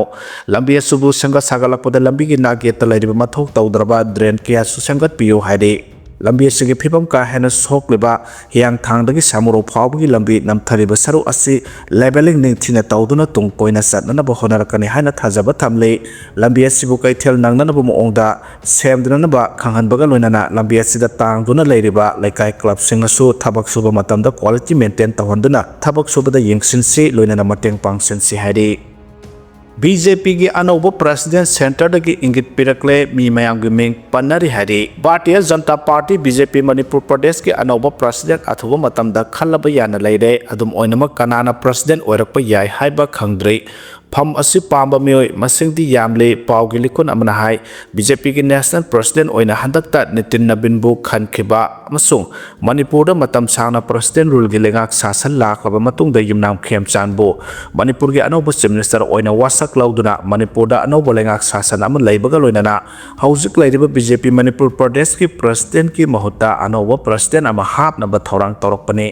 ꯂꯝꯕꯤ ꯑꯁꯤꯕꯨ ꯁꯦꯝꯒꯠ ꯁꯥꯒꯠꯂꯛꯄꯗ ꯂꯝꯕꯤꯒꯤ ꯅꯥꯛꯌꯦꯠꯇ ꯂꯩꯔꯤꯕ ꯃꯊꯧ ꯇꯧꯗ꯭ꯔꯕ drain ꯀꯌꯥꯁꯨ ꯁꯦꯝꯒꯠꯄꯤꯌꯨ ꯍꯥꯏꯔꯤ꯫ ꯂꯝꯕꯤ ꯑꯁꯤꯒꯤ ꯐꯤꯕꯝ ꯀꯥ ꯍꯦꯟꯅ ꯁꯣꯛꯂꯤꯕ ꯍꯤꯌꯥꯡꯊꯥꯡꯗꯒꯤ ꯁꯥꯃꯨꯔꯧ ꯐꯥꯎꯕꯒꯤ ꯂꯝꯕꯤ ꯅꯝꯊꯔꯤꯕ ꯁꯔꯨꯛ ꯑꯁꯤ levelling ꯅꯤꯡꯊꯤꯅ ꯇꯧꯗꯨꯅ ꯇꯨꯡ ꯀꯣꯏꯅ ꯆꯠꯅꯅꯕ ꯍꯣꯠꯅꯔꯛꯀꯅꯤ ꯍꯥꯏꯅ ꯊꯥꯖꯕ ꯊꯝꯂꯤ꯫ ꯂꯝꯕꯤ ꯑꯁꯤꯕꯨ ꯀꯩꯊꯦꯜ ꯅꯪꯅꯅꯕ ꯃꯑꯣꯡꯗ ꯁꯦꯝꯗꯨꯅꯅꯕ ꯈꯪꯍꯟꯕꯒ ꯂꯣꯏꯅꯅ ꯂꯝꯕꯤ ꯑꯁꯤꯗ ꯇꯥꯡꯗꯨꯅ ꯂꯩꯔꯤꯕ ꯂꯩꯀꯥꯏ clubꯁꯤꯡꯅꯁꯨ ꯊꯕꯛ ꯁꯨꯕ ꯃꯇꯝꯗ quality maintain ꯇꯧꯍꯟꯗꯨꯅ ꯊꯕꯛ ꯁꯨꯕꯗ ꯌꯦꯡꯁꯤꯟꯁꯤ, ꯂꯣꯏꯅꯅ ꯃꯇꯦꯡ ꯄꯥꯡꯁꯤꯟꯁꯤ ꯍꯥꯏꯔꯤ꯫ ꯕꯤ ꯖꯦ ꯄꯤꯒꯤ ꯑꯅꯧꯕ president centreꯗꯒꯤ ꯏꯪꯒꯤꯠ ꯄꯤꯔꯛꯂꯦ, ꯃꯤ ꯃꯌꯥꯝꯒꯤ ꯃꯤꯡ ꯄꯟꯅꯔꯤ ꯍꯥꯏꯔꯤ꯫ Bharatiya Janata party, B J P, Manipur ꯄ꯭ꯔꯗꯦꯁꯀꯤ ꯑꯅꯧꯕ president ꯑꯊꯨꯕ ꯃꯇꯝꯗ ꯈꯜꯂꯕ ꯌꯥꯅ ꯂꯩꯔꯦ꯫ ꯑꯗꯨꯝ ꯑꯣꯏꯅꯃꯛ ꯀꯅꯥꯅ president ꯑꯣꯏꯔꯛꯄ ꯌꯥꯏ ꯍꯥꯏꯕ ꯈꯪꯗ꯭ꯔꯤ꯫ ꯐꯝ ꯑꯁꯤ ꯄꯥꯝꯕ ꯃꯤꯑꯣꯏ ꯃꯁꯤꯡꯗꯤ ꯌꯥꯝꯂꯤ꯫ ꯄꯥꯎꯒꯤ ꯂꯤꯈꯨꯟ ꯑꯃꯅ ꯍꯥꯏ, ꯕꯤ ꯖꯦ ꯄꯤꯒꯤ national president ꯑꯣꯏꯅ ꯍꯟꯗꯛꯇ ꯅꯤꯇꯤꯟ ꯅꯕꯤꯟꯕꯨ ꯈꯟꯈꯤꯕ ꯑꯃꯁꯨꯡ ꯃꯅꯤꯄꯨꯔꯗ ꯃꯇꯝ ꯁꯥꯡꯅ president ruleꯒꯤ ꯂꯩꯉꯥꯛ ꯁꯥꯁꯟ ꯂꯥꯛꯂꯕ ꯃꯇꯨꯡꯗ ꯌꯨꯝꯅꯥꯝ ꯈꯦꯝꯆꯥꯟꯕꯨ ꯃꯅꯤꯄꯨꯔꯒꯤ ꯑꯅꯧꯕ chief minister ꯑꯣꯏꯅ ꯋꯥꯁꯛ ꯂꯧꯗꯨꯅ ꯃꯅꯤꯄꯨꯔꯗ ꯑꯅꯧꯕ ꯂꯩꯉꯥꯛ ꯁꯥꯁꯟ ꯑꯃ ꯂꯩꯕꯒ ꯂꯣꯏꯅꯅ ꯍꯧꯖꯤꯛ ꯂꯩꯔꯤꯕ ꯕꯤ ꯖꯦ ꯄꯤ ꯃꯅꯤꯄꯨꯔ ꯄ꯭ꯔꯗꯦꯁꯀꯤ presidentꯀꯤ ꯃꯍꯨꯠꯇ ꯑꯅꯧꯕ president ꯑꯃ ꯍꯥꯞꯅꯕ ꯊꯧꯔꯥꯡ ꯇꯧꯔꯛꯄꯅꯤ꯫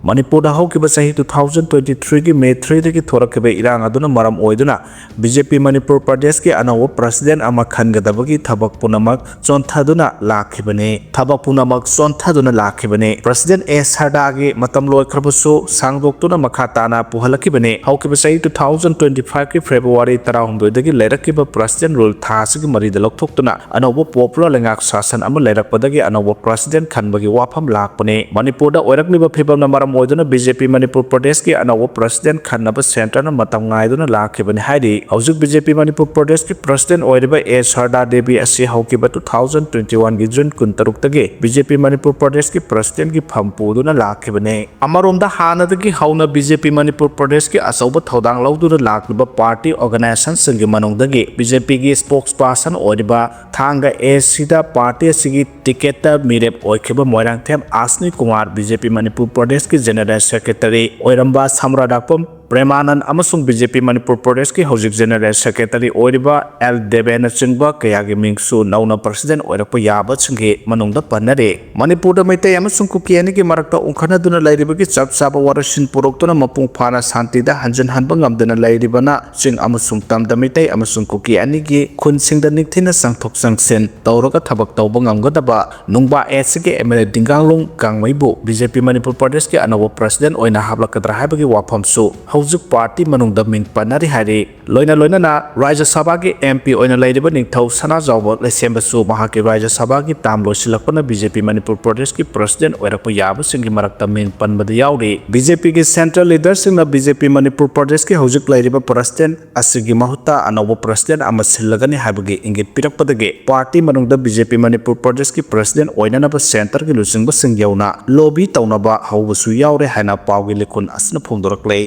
ꯃꯅꯤꯄꯨꯔꯗ ꯍꯧꯈꯤꯕ ꯆꯍꯤ two thousand twenty threeꯒꯤ May threeꯗꯒꯤ ꯊꯣꯔꯛꯈꯤꯕ ꯏꯔꯥꯡ ꯑꯗꯨꯅ ꯃꯔꯝ ꯑꯣꯏꯗꯨꯅ ꯕꯤ ꯖꯦ ꯄꯤ ꯃꯅꯤꯄꯨꯔ ꯄ꯭ꯔꯗꯦꯁꯀꯤ ꯑꯅꯧꯕ president ꯑꯃ ꯈꯟꯒꯗꯕꯒꯤ ꯊꯕꯛ ꯄꯨꯝꯅꯃꯛ ꯆꯣꯟꯊꯗꯨꯅ ꯂꯥꯛꯈꯤꯕꯅꯤ꯫ ꯊꯕꯛ ꯄꯨꯝꯅꯃꯛ ꯆꯣꯟꯊꯗꯨꯅ ꯂꯥꯛꯈꯤꯕꯅꯤ꯫ President ꯑꯦ ꯁꯔꯗꯥꯒꯤ ꯃꯇꯝ ꯂꯣꯏꯈ꯭ꯔꯕꯁꯨ ꯁꯥꯡꯗꯣꯛꯇꯨꯅ ꯃꯈꯥ ꯇꯥꯅ ꯄꯨꯍꯜꯂꯛꯈꯤꯕꯅꯤ꯫ ꯍꯧꯈꯤꯕ ꯆꯍꯤ two thousand twenty fiveꯀꯤ February ꯇꯔꯥꯍꯨꯝꯗꯣꯏꯗꯒꯤ ꯂꯩꯔꯛꯈꯤꯕ president rule ꯊꯥ ꯑꯁꯤꯒꯤ ꯃꯔꯤꯗ ꯂꯧꯊꯣꯛꯇꯨꯅ ꯑꯅꯧꯕ popular ꯂꯩꯉꯥꯛ ꯁꯥꯁꯟ ꯑꯃ ꯂꯩꯔꯛꯄꯗꯒꯤ ꯑꯅꯧꯕ president ꯈꯟꯕꯒꯤ ꯋꯥꯐꯝ ꯂꯥꯛꯄꯅꯤ꯫ ꯃꯅꯤꯄꯨꯔꯗ ꯑꯣꯏꯔꯛꯂꯤꯕ ꯐꯤꯕꯝꯅ ꯃꯔꯝ ꯑꯣꯏꯗꯨꯅ ꯕꯤ ꯖꯦ ꯄꯤ ꯃꯅꯤꯄꯨꯔ ꯄ꯭ꯔꯗꯦꯁꯀꯤ ꯑꯅꯧꯕ president ꯈꯟꯅꯕ centreꯅ ꯃꯇꯝ ꯉꯥꯏꯗꯨꯅ ꯂꯥꯛꯈꯤꯕꯅꯤ ꯍꯥꯏꯔꯤ꯫ ꯍꯧꯖꯤꯛ ꯕꯤ ꯖꯦ ꯄꯤ ꯃꯅꯤꯄꯨꯔ ꯄ꯭ꯔꯗꯦꯁꯀꯤ president ꯑꯣꯏꯔꯤꯕ ꯑꯦ ꯁꯔꯗꯥ ꯗꯦꯕꯤ ꯑꯁꯤ ꯍꯧꯈꯤꯕ two thousand twenty oneꯒꯤ June ꯀꯨꯟꯇꯔꯨꯛꯇꯒꯤ ꯕꯤ ꯖꯦ ꯄꯤ ꯃꯅꯤꯄꯨꯔ ꯄ꯭ꯔꯗꯦꯁꯀꯤ presidentꯀꯤ ꯐꯝ ꯄꯨꯗꯨꯅ ꯂꯥꯛꯈꯤꯕꯅꯤ꯫ ꯑꯃꯔꯣꯝꯗ ꯍꯥꯟꯅꯗꯒꯤ ꯍꯧꯅ ꯕꯤ ꯖꯦ ꯄꯤ ꯃꯅꯤꯄꯨꯔ ꯄ꯭ꯔꯗꯦꯁꯀꯤ ꯑꯆꯧꯕ ꯊꯧꯗꯥꯡ ꯂꯧꯗꯨꯅ ꯂꯥꯛꯂꯤꯕ party organizationꯁꯤꯡꯒꯤ ꯃꯅꯨꯡꯗꯒꯤ ꯕꯤ ꯖꯦ ꯄꯤꯒꯤ spokesperson ꯑꯣꯏꯔꯤꯕ ꯊꯥꯡꯒ ꯑꯦ ꯁꯤꯗ party ꯑꯁꯤꯒꯤ ticketꯇ ꯃꯤꯔꯦꯞ ꯑꯣꯏꯈꯤꯕ Moirangthem ꯑꯁꯅꯤ Kumar, B J P Manipur ꯄ꯭ꯔꯗꯦꯁꯀꯤ general secretary ꯑꯣꯏꯔꯝꯕ ꯁꯝꯔꯥꯗꯥꯛꯄꯝ ꯄ꯭ꯔꯦꯃꯥꯅꯟ ꯑꯃꯁꯨꯡ ꯕꯤ ꯖꯦ ꯄꯤ ꯃꯅꯤꯄꯨꯔ ꯄ꯭ꯔꯗꯦꯁꯀꯤ ꯍꯧꯖꯤꯛ ꯖꯦꯅꯔꯦꯜ ꯁꯦꯀ꯭ꯔꯦꯇꯔꯤ ꯑꯣꯏꯔꯤꯕ ꯑꯦꯜ ꯗꯦꯕꯦꯅꯆꯤꯡꯕ ꯀꯌꯥꯒꯤ ꯃꯤꯡꯁꯨ ꯅꯧꯅ ꯄ꯭ꯔꯁꯤꯗꯦꯟ ꯑꯣꯏꯔꯛꯄ ꯌꯥꯕꯁꯤꯡꯒꯤ ꯃꯅꯨꯡꯗ ꯄꯟꯅꯔꯤ꯫ ꯃꯅꯤꯄꯨꯔꯗ ꯃꯩꯇꯩ ꯑꯃꯁꯨꯡ ꯀꯨꯀꯤ ꯑꯅꯤꯒꯤ ꯃꯔꯛꯇ ꯎꯪꯈꯠꯅꯗꯨꯅ ꯂꯩꯔꯤꯕꯒꯤ ꯆꯞ ꯆꯥꯕ ꯋꯥꯔꯣꯏꯁꯤꯟ ꯄꯨꯔꯛꯇꯨꯅ ꯃꯄꯨꯡ ꯐꯥꯅ ꯁꯥꯟꯇꯤꯗ ꯍꯟꯖꯤꯟꯍꯟꯕ ꯉꯝꯗꯅ ꯂꯩꯔꯤꯕꯅ ꯆꯤꯡ ꯑꯃꯁꯨꯡ ꯇꯝꯗ ꯃꯩꯇꯩ ꯑꯃꯁꯨꯡ ꯀꯨꯀꯤ ꯑꯅꯤꯒꯤ ꯈꯨꯟꯁꯤꯡꯗ ꯅꯤꯡꯊꯤꯅ ꯆꯪꯊꯣꯛ ꯆꯪꯁꯤꯟ ꯇꯧꯔꯒ ꯊꯕꯛ ꯇꯧꯕ ꯉꯝꯒꯗꯕ ꯅꯨꯡꯕꯥ ꯑꯦꯁ ꯁꯤꯒꯤ ꯑꯦꯝ ꯑꯦꯜ ꯑꯦ ꯗꯤꯡꯒꯥꯡꯂꯨꯡ ꯒꯥꯡꯃꯩꯕꯨ ꯕꯤ ꯖꯦ ꯄꯤ ꯃꯅꯤꯄꯨꯔ ꯄ꯭ꯔꯗꯦꯁꯀꯤ ꯑꯅꯧꯕ ꯄ꯭ꯔꯁꯤꯗꯦꯟ ꯑꯣꯏꯅ ꯍꯥꯞꯂꯛꯀꯗ꯭ꯔꯥ ꯍꯥꯏꯕꯒꯤ ꯋꯥꯐꯝꯁꯨ ꯍꯧꯖꯤꯛ ꯄꯥꯔꯇꯤ ꯃꯅꯨꯡꯗ ꯃꯤꯡ ꯄꯟꯅꯔꯤ ꯍꯥꯏꯔꯤ꯫ ꯂꯣꯏꯅ ꯂꯣꯏꯅꯅ ꯔꯥꯖ꯭ꯌ ꯁꯚꯥꯒꯤ ꯑꯦꯝ ꯄꯤ ꯑꯣꯏꯅ ꯂꯩꯔꯤꯕ ꯅꯤꯡꯊꯧ ꯁꯅꯥꯖꯥꯎꯕ ꯂꯩꯁꯦꯝꯕꯁꯨ ꯃꯍꯥꯛꯀꯤ ꯔꯥꯖ꯭ꯌ ꯁꯚꯥꯒꯤ ꯇꯥꯝ ꯂꯣꯏꯁꯤꯜꯂꯛꯄꯅ ꯕꯤ ꯖꯦ ꯄꯤ ꯃꯅꯤꯄꯨꯔ ꯄ꯭ꯔꯗꯦꯁꯀꯤ ꯄ꯭ꯔꯁꯤꯗꯦꯟ ꯑꯣꯏꯔꯛꯄ ꯌꯥꯕꯁꯤꯡꯒꯤ ꯃꯔꯛꯇ ꯃꯤꯡ ꯄꯟꯕꯗ ꯌꯥꯎꯔꯤ꯫ ꯕꯤ ꯖꯦ ꯄꯤꯒꯤ central ꯂꯤꯗꯔꯁꯤꯡꯅ B J P Manipur ꯄ꯭ꯔꯗꯦꯁꯀꯤ ꯍꯧꯖꯤꯛ ꯂꯩꯔꯤꯕ ꯄ꯭ꯔꯁꯤꯗꯦꯟ ꯑꯁꯤꯒꯤ ꯃꯍꯨꯠꯇ ꯑꯅꯧꯕ ꯄ꯭ꯔꯁꯤꯗꯦꯟ ꯑꯃ ꯁꯤꯜꯂꯒꯅꯤ ꯍꯥꯏꯕꯒꯤ ꯏꯪꯒꯤꯠ ꯄꯤꯔꯛꯄꯗꯒꯤ ꯄꯥꯔꯇꯤ ꯃꯅꯨꯡꯗ ꯕꯤ ꯖꯦ ꯄꯤ ꯃꯅꯤꯄꯨꯔ ꯄ꯭ꯔꯗꯦꯁꯀꯤ ꯄ꯭ꯔꯁꯤꯗꯦꯟ ꯑꯣꯏꯅꯅꯕ ꯁꯦꯟꯇꯔꯒꯤ ꯂꯨꯆꯤꯡꯕꯁꯤꯡ ꯌꯧꯅ ꯂꯣꯕꯤ ꯇꯧꯅꯕ ꯍꯧꯕꯁꯨ ꯌꯥꯎꯔꯦ ꯍꯥꯏꯅ ꯄꯥꯎꯒꯤ ꯂꯤꯈꯨꯟ ꯑꯁꯤꯅ ꯐꯣꯡꯗꯣꯔꯛꯂꯦ꯫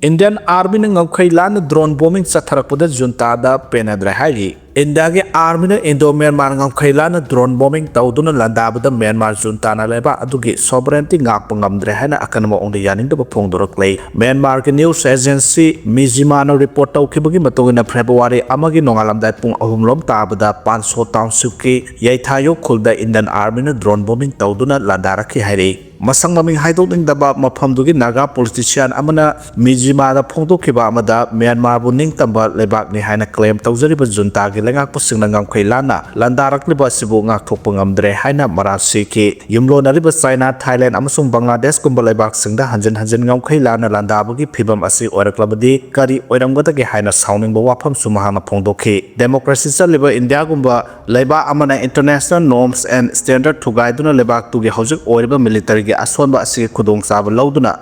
ꯏꯟꯗꯤꯌꯟ ꯑꯥꯔꯃꯤꯅ ꯉꯝꯈꯩ ꯂꯥꯟꯅ ꯗ꯭ꯔꯣꯟ ꯕꯣꯝꯕꯤꯡ ꯆꯠꯊꯔꯛꯄꯗ ꯖꯨꯟꯇꯥꯗ ꯄꯦꯟꯅꯗ꯭ꯔꯦ ꯍꯥꯏꯔꯤ꯫ ꯏꯟꯗꯤꯌꯥꯒꯤ ꯑꯥꯔꯃꯤꯅ ꯏꯟꯗꯣ ꯃ꯭ꯌꯥꯟꯃꯥꯔ ꯉꯝꯈꯩ ꯂꯥꯟꯅ ꯗ꯭ꯔꯣꯟ ꯕꯣꯝꯕꯤꯡ ꯇꯧꯗꯨꯅ ꯂꯥꯟꯗꯥꯕꯗ ꯃ꯭ꯌꯥꯟꯃꯥꯔ ꯖꯨꯟꯇꯥꯅ ꯂꯩꯕꯥꯛ ꯑꯗꯨꯒꯤ ꯁꯣꯚꯔꯦꯟꯇꯤ ꯉꯥꯛꯄ ꯉꯝꯗ꯭ꯔꯦ ꯍꯥꯏꯅ ꯑꯀꯟꯕ ꯃꯑꯣꯡꯗ ꯌꯥꯅꯤꯡꯗꯕ ꯐꯣꯡꯗꯣꯔꯛꯂꯦ꯫ ꯃ꯭ꯌꯥꯟꯃꯥꯔꯒꯤ ꯅ꯭ꯌꯨꯁ ꯑꯦꯖꯦꯟꯁꯤ ꯃꯤꯖꯤꯃꯥꯅ ꯔꯤꯄꯣꯔꯠ ꯇꯧꯈꯤꯕꯒꯤ ꯃꯇꯨꯡ ꯏꯟꯅ ꯐꯦꯕ꯭ꯔꯨꯋꯥꯔꯤ ꯑꯃꯒꯤ ꯅꯣꯡꯉꯥꯜꯂꯝꯗꯥꯏ ꯄꯨꯡ ꯑꯍꯨꯝ ꯂꯣꯝ ꯇꯥꯕꯗ ꯄꯥꯟꯁꯣ ꯇꯥꯎꯟꯁꯤꯞꯀꯤ ꯌꯩꯊꯥꯌꯣ ꯈꯨꯜꯗ ꯏꯟꯗꯤꯌꯟ ꯑꯥꯔꯃꯤꯅ ꯗ꯭ꯔꯣꯟ ꯕꯣꯝꯕꯤꯡ ꯇꯧꯗꯨꯅ ꯂꯥꯟꯗꯥꯔꯛꯈꯤ ꯍꯥꯏꯔꯤ꯫ ꯃꯁꯛ ꯃꯃꯤꯡ ꯍꯥꯏꯗꯣꯛꯅꯤꯡꯗꯕ ꯃꯐꯝꯗꯨꯒꯤ ꯅꯥꯒꯥ ꯄꯣꯂꯤꯇꯤꯁꯤꯌꯥꯟ ꯑꯃꯅ ꯃꯤꯖꯤꯃꯥꯗ ꯐꯣꯡꯗꯣꯛꯈꯤꯕ ꯑꯃꯗ ꯃ꯭ꯌꯥꯟꯃꯥꯔꯕꯨ ꯅꯤꯡꯇꯝꯕ ꯂꯩꯕꯥꯛꯅꯤ ꯍꯥꯏꯅ ꯀ꯭ꯂꯦꯝ ꯇꯧꯖꯔꯤꯕ ꯖꯨꯟꯇꯥꯒꯤ ꯂꯩꯉꯥꯛꯄꯁꯤꯡꯅ ꯉꯝꯈꯩ ꯂꯥꯟꯅ ꯂꯥꯟꯗꯥꯔꯛꯂꯤꯕ ꯑꯁꯤꯕꯨ ꯉꯥꯛꯊꯣꯛꯄ ꯉꯝꯗ꯭ꯔꯦ ꯍꯥꯏꯅ ꯃꯔꯥꯜ ꯁꯤꯈꯤ꯫ ꯌꯨꯝꯂꯣꯟꯅꯔꯤꯕ ꯆꯥꯏꯅꯥ, ꯊꯥꯏꯂꯦꯟ ꯑꯃꯁꯨꯡ ꯕꯪꯒ꯭ꯂꯥꯗꯦꯁꯀꯨꯝꯕ ꯂꯩꯕꯥꯛꯁꯤꯡꯗ ꯍꯟꯖꯤꯟ ꯍꯟꯖꯤꯟ ꯉꯝꯈꯩ ꯂꯥꯟꯅ ꯂꯥꯟꯗꯥꯕꯒꯤ ꯐꯤꯚꯝ ꯑꯁꯤ ꯑꯣꯏꯔꯛꯂꯕꯗꯤ ꯀꯔꯤ ꯑꯣꯏꯔꯝꯒꯗꯒꯦ ꯍꯥꯏꯅ ꯁꯥꯎꯅꯤꯡꯕ ꯋꯥꯐꯝꯁꯨ ꯃꯍꯥꯛꯅ ꯐꯣꯡꯗꯣꯛꯈꯤ꯫ ꯗꯦꯃꯣꯀ꯭ꯔꯦꯁꯤ ꯆꯠꯂꯤꯕ ꯏꯟꯗꯤꯌꯥꯒꯨꯝꯕ ꯂꯩꯕꯥꯛ ꯑꯃꯅ international norms and standard ꯊꯨꯒꯥꯏꯗꯨꯅ ꯂꯩꯕꯥꯛꯇꯨꯒꯤ ꯍꯧꯖꯤꯛ ꯑꯣꯏꯔꯤꯕ ꯃꯤꯂꯤꯇꯔꯤꯒꯤ ꯑꯁꯣꯟꯕ ꯑꯁꯤꯒꯤ ꯈꯨꯗꯣꯡꯆꯥꯕ ꯂꯧꯗꯨꯅ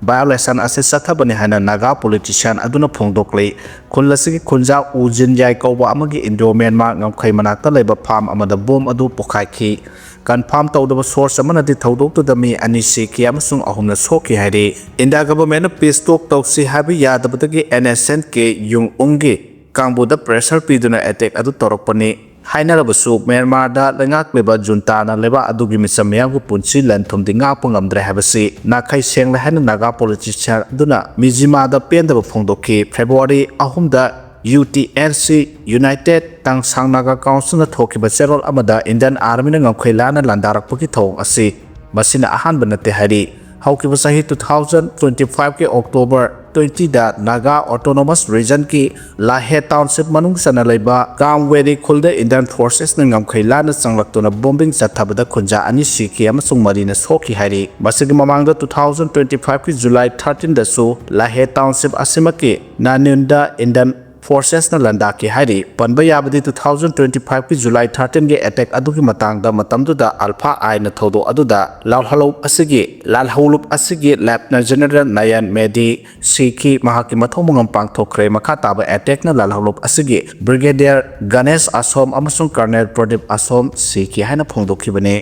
violation ꯑꯁꯤ ꯆꯠꯊꯕꯅꯤ ꯍꯥꯏꯅ ꯅꯥꯒꯥ ꯄꯣꯂꯤꯇꯤꯁꯤꯌꯥꯟ ꯑꯗꯨꯅ ꯐꯣꯡꯗꯣꯛꯂꯤ꯫ ꯈꯨꯜ ꯑꯁꯤꯒꯤ ꯈꯨꯟꯖꯥ ꯎ ꯖꯤꯟꯌꯥꯏ ꯀꯧꯕ ꯑꯃꯒꯤ ꯏꯟꯗꯣ ꯃ꯭ꯌꯥꯟꯃꯥꯔ ꯉꯝꯈꯩ ꯃꯅꯥꯛꯇ ꯂꯩꯕ ꯐꯥꯔꯝ ꯑꯃꯗ ꯕꯣꯝ ꯑꯗꯨ ꯄꯣꯈꯥꯏꯈꯤ꯫ ꯀꯟꯐꯥꯔꯝ ꯇꯧꯗꯕ ꯁꯣꯔꯁ ꯑꯃꯅꯗꯤ ꯊꯧꯗꯣꯛꯇꯨꯗ ꯃꯤ ꯑꯅꯤ ꯁꯤꯈꯤ ꯑꯃꯁꯨꯡ ꯑꯍꯨꯝꯅ ꯁꯣꯛꯈꯤ ꯍꯥꯏꯔꯤ꯫ ꯏꯟꯗꯤꯌꯥ ꯒꯚꯔꯟꯃꯦꯟꯠꯅ ꯄꯤꯁ ꯇꯣꯛ ꯇꯧꯁꯤ ꯍꯥꯏꯕ ꯌꯥꯗꯕꯗꯒꯤ ꯑꯦꯟ ꯑꯦꯁ ꯑꯦꯟ ꯀꯦ ꯌꯨꯡ ꯎꯡꯒꯤ ꯀꯥꯡꯕꯨꯗ ꯄ꯭ꯔꯦꯁꯔ ꯄꯤꯗꯨꯅ ꯑꯦꯇꯦꯛ ꯑꯗꯨ ꯇꯧꯔꯛꯄꯅꯤ꯫ ꯍꯥꯏꯅꯔꯕꯁꯨ, ꯃ꯭ꯌꯥꯟꯃꯥꯔꯗ ꯂꯩꯉꯥꯛꯂꯤꯕ ꯖꯨꯟꯇꯥꯅ ꯂꯩꯕꯥꯛ ꯑꯗꯨꯒꯤ ꯃꯤꯆꯝ ꯃꯤꯌꯥꯝꯒꯤ ꯄꯨꯟꯁꯤ ꯂꯟ ꯊꯨꯝꯗꯤ ꯉꯥꯛꯄ ꯉꯝꯗ꯭ꯔꯦ ꯍꯥꯏꯕꯁꯤ ꯅꯥꯈꯩ ꯁꯦꯡꯂꯦ ꯍꯥꯏꯅ ꯅꯥꯒꯥ ꯄꯣꯂꯤꯇꯤꯁꯤꯌꯥꯟ ꯑꯗꯨꯅ ꯃꯤꯖꯤꯃꯥꯗ ꯄꯦꯟꯗꯕ ꯐꯣꯡꯗꯣꯛꯈꯤ꯫ ꯐꯦꯕ꯭ꯔꯨꯋꯥꯔꯤ ꯑꯍꯨꯝꯗ U T N C, united ꯇꯥꯡꯁꯥꯡ ꯅꯥꯒꯥ ꯀꯥꯎꯟꯁꯤꯜꯅ ꯊꯣꯛꯈꯤꯕ ꯆꯦꯔꯣꯜ ꯑꯃꯗ ꯏꯟꯗꯤꯌꯥꯟ ꯑꯥꯔꯃꯤꯅ ꯉꯝꯈꯩ ꯂꯥꯟꯅ ꯂꯥꯟꯗꯥꯔꯛꯄꯒꯤ ꯊꯧꯑꯣꯡ ꯑꯁꯤ ꯃꯁꯤꯅ ꯑꯍꯥꯟꯕ ꯅꯠꯇꯦ ꯍꯥꯏꯔꯤ꯫ ꯍꯧꯈꯤꯕ ꯆꯍꯤ two thousand twenty five ꯀꯤ ꯑꯣꯛꯇꯣꯕꯔ twenty ꯗ ꯅꯥꯒꯥ ꯑꯣꯇꯣꯅꯣꯃꯁ ꯔꯤꯖꯟꯒꯤ ꯂꯥꯍꯦ ꯇꯥꯎꯟꯁꯤꯞ ꯃꯅꯨꯡ ꯆꯟꯅ ꯂꯩꯕ ꯀꯥꯝꯋꯦꯔꯤ ꯈꯨꯜꯗ ꯏꯟꯗꯤꯌꯟ ꯐꯣꯔꯁꯦꯁꯅ ꯉꯝꯈꯩ ꯂꯥꯟꯅ ꯆꯪꯂꯛꯇꯨꯅ ꯕꯣꯝꯕꯤꯡ ꯆꯠꯊꯕꯗ ꯈꯨꯟꯖꯥ ꯑꯅꯤ ꯁꯤꯈꯤ ꯑꯃꯁꯨꯡ ꯃꯔꯤꯅ ꯁꯣꯛꯈꯤ ꯍꯥꯏꯔꯤ꯫ ꯃꯁꯤꯒꯤ ꯃꯃꯥꯡꯗ two thousand twenty five ꯀꯤ ꯖꯨꯂꯥꯏ thirteen ꯗꯁꯨ ꯂꯥꯍꯦ ꯇꯥꯎꯟꯁꯤꯞ ꯑꯁꯤꯃꯛꯀꯤ ꯅꯥꯅ꯭ꯌꯨꯟꯗ ꯏꯟꯗꯤꯌꯟ ꯐꯣꯔꯁꯦꯁꯅ ꯂꯥꯟꯗꯥꯈꯤ ꯍꯥꯏꯔꯤ꯫ ꯄꯟꯕ ꯌꯥꯕꯗꯤ, two thousand twenty five ꯀꯤ ꯖꯨꯂꯥꯏ thirteen ꯒꯤ ꯑꯦꯇꯦꯛ ꯑꯗꯨꯒꯤ ꯃꯇꯥꯡꯗ ꯃꯇꯝꯗꯨꯗ ꯑꯜꯐꯥ ꯑꯥꯏꯅ ꯊꯧꯗꯣꯛ ꯑꯗꯨꯗ ꯂꯥꯜꯍꯧꯂꯨꯞ ꯑꯁꯤꯒꯤ ꯂꯥꯜꯍꯧꯂꯨꯞ ꯑꯁꯤꯒꯤ ꯂꯦꯞꯇꯅꯦꯟ ꯖꯦꯅꯔꯦꯜ ꯅꯌꯟ ꯃꯦꯗꯤ ꯁꯤꯈꯤ꯫ ꯃꯍꯥꯛꯀꯤ ꯃꯊꯧ ꯃꯉꯝ ꯄꯥꯡꯊꯣꯛꯈ꯭ꯔꯦ꯫ ꯃꯈꯥ ꯇꯥꯕ ꯑꯦꯇꯦꯛꯅ ꯂꯥꯜꯍꯧꯂꯨꯞ ꯑꯁꯤꯒꯤ ꯕ꯭ꯔꯤꯒꯦꯗꯤꯌꯔ ꯒꯅꯦꯁ ꯑꯁꯣꯝ ꯑꯃꯁꯨꯡ ꯀꯔꯅꯦꯜ ꯄ꯭ꯔꯗꯤꯞ ꯑꯁꯣꯝ ꯁꯤꯈꯤ ꯍꯥꯏꯅ ꯐꯣꯡꯗꯣꯛꯈꯤꯕꯅꯤ꯫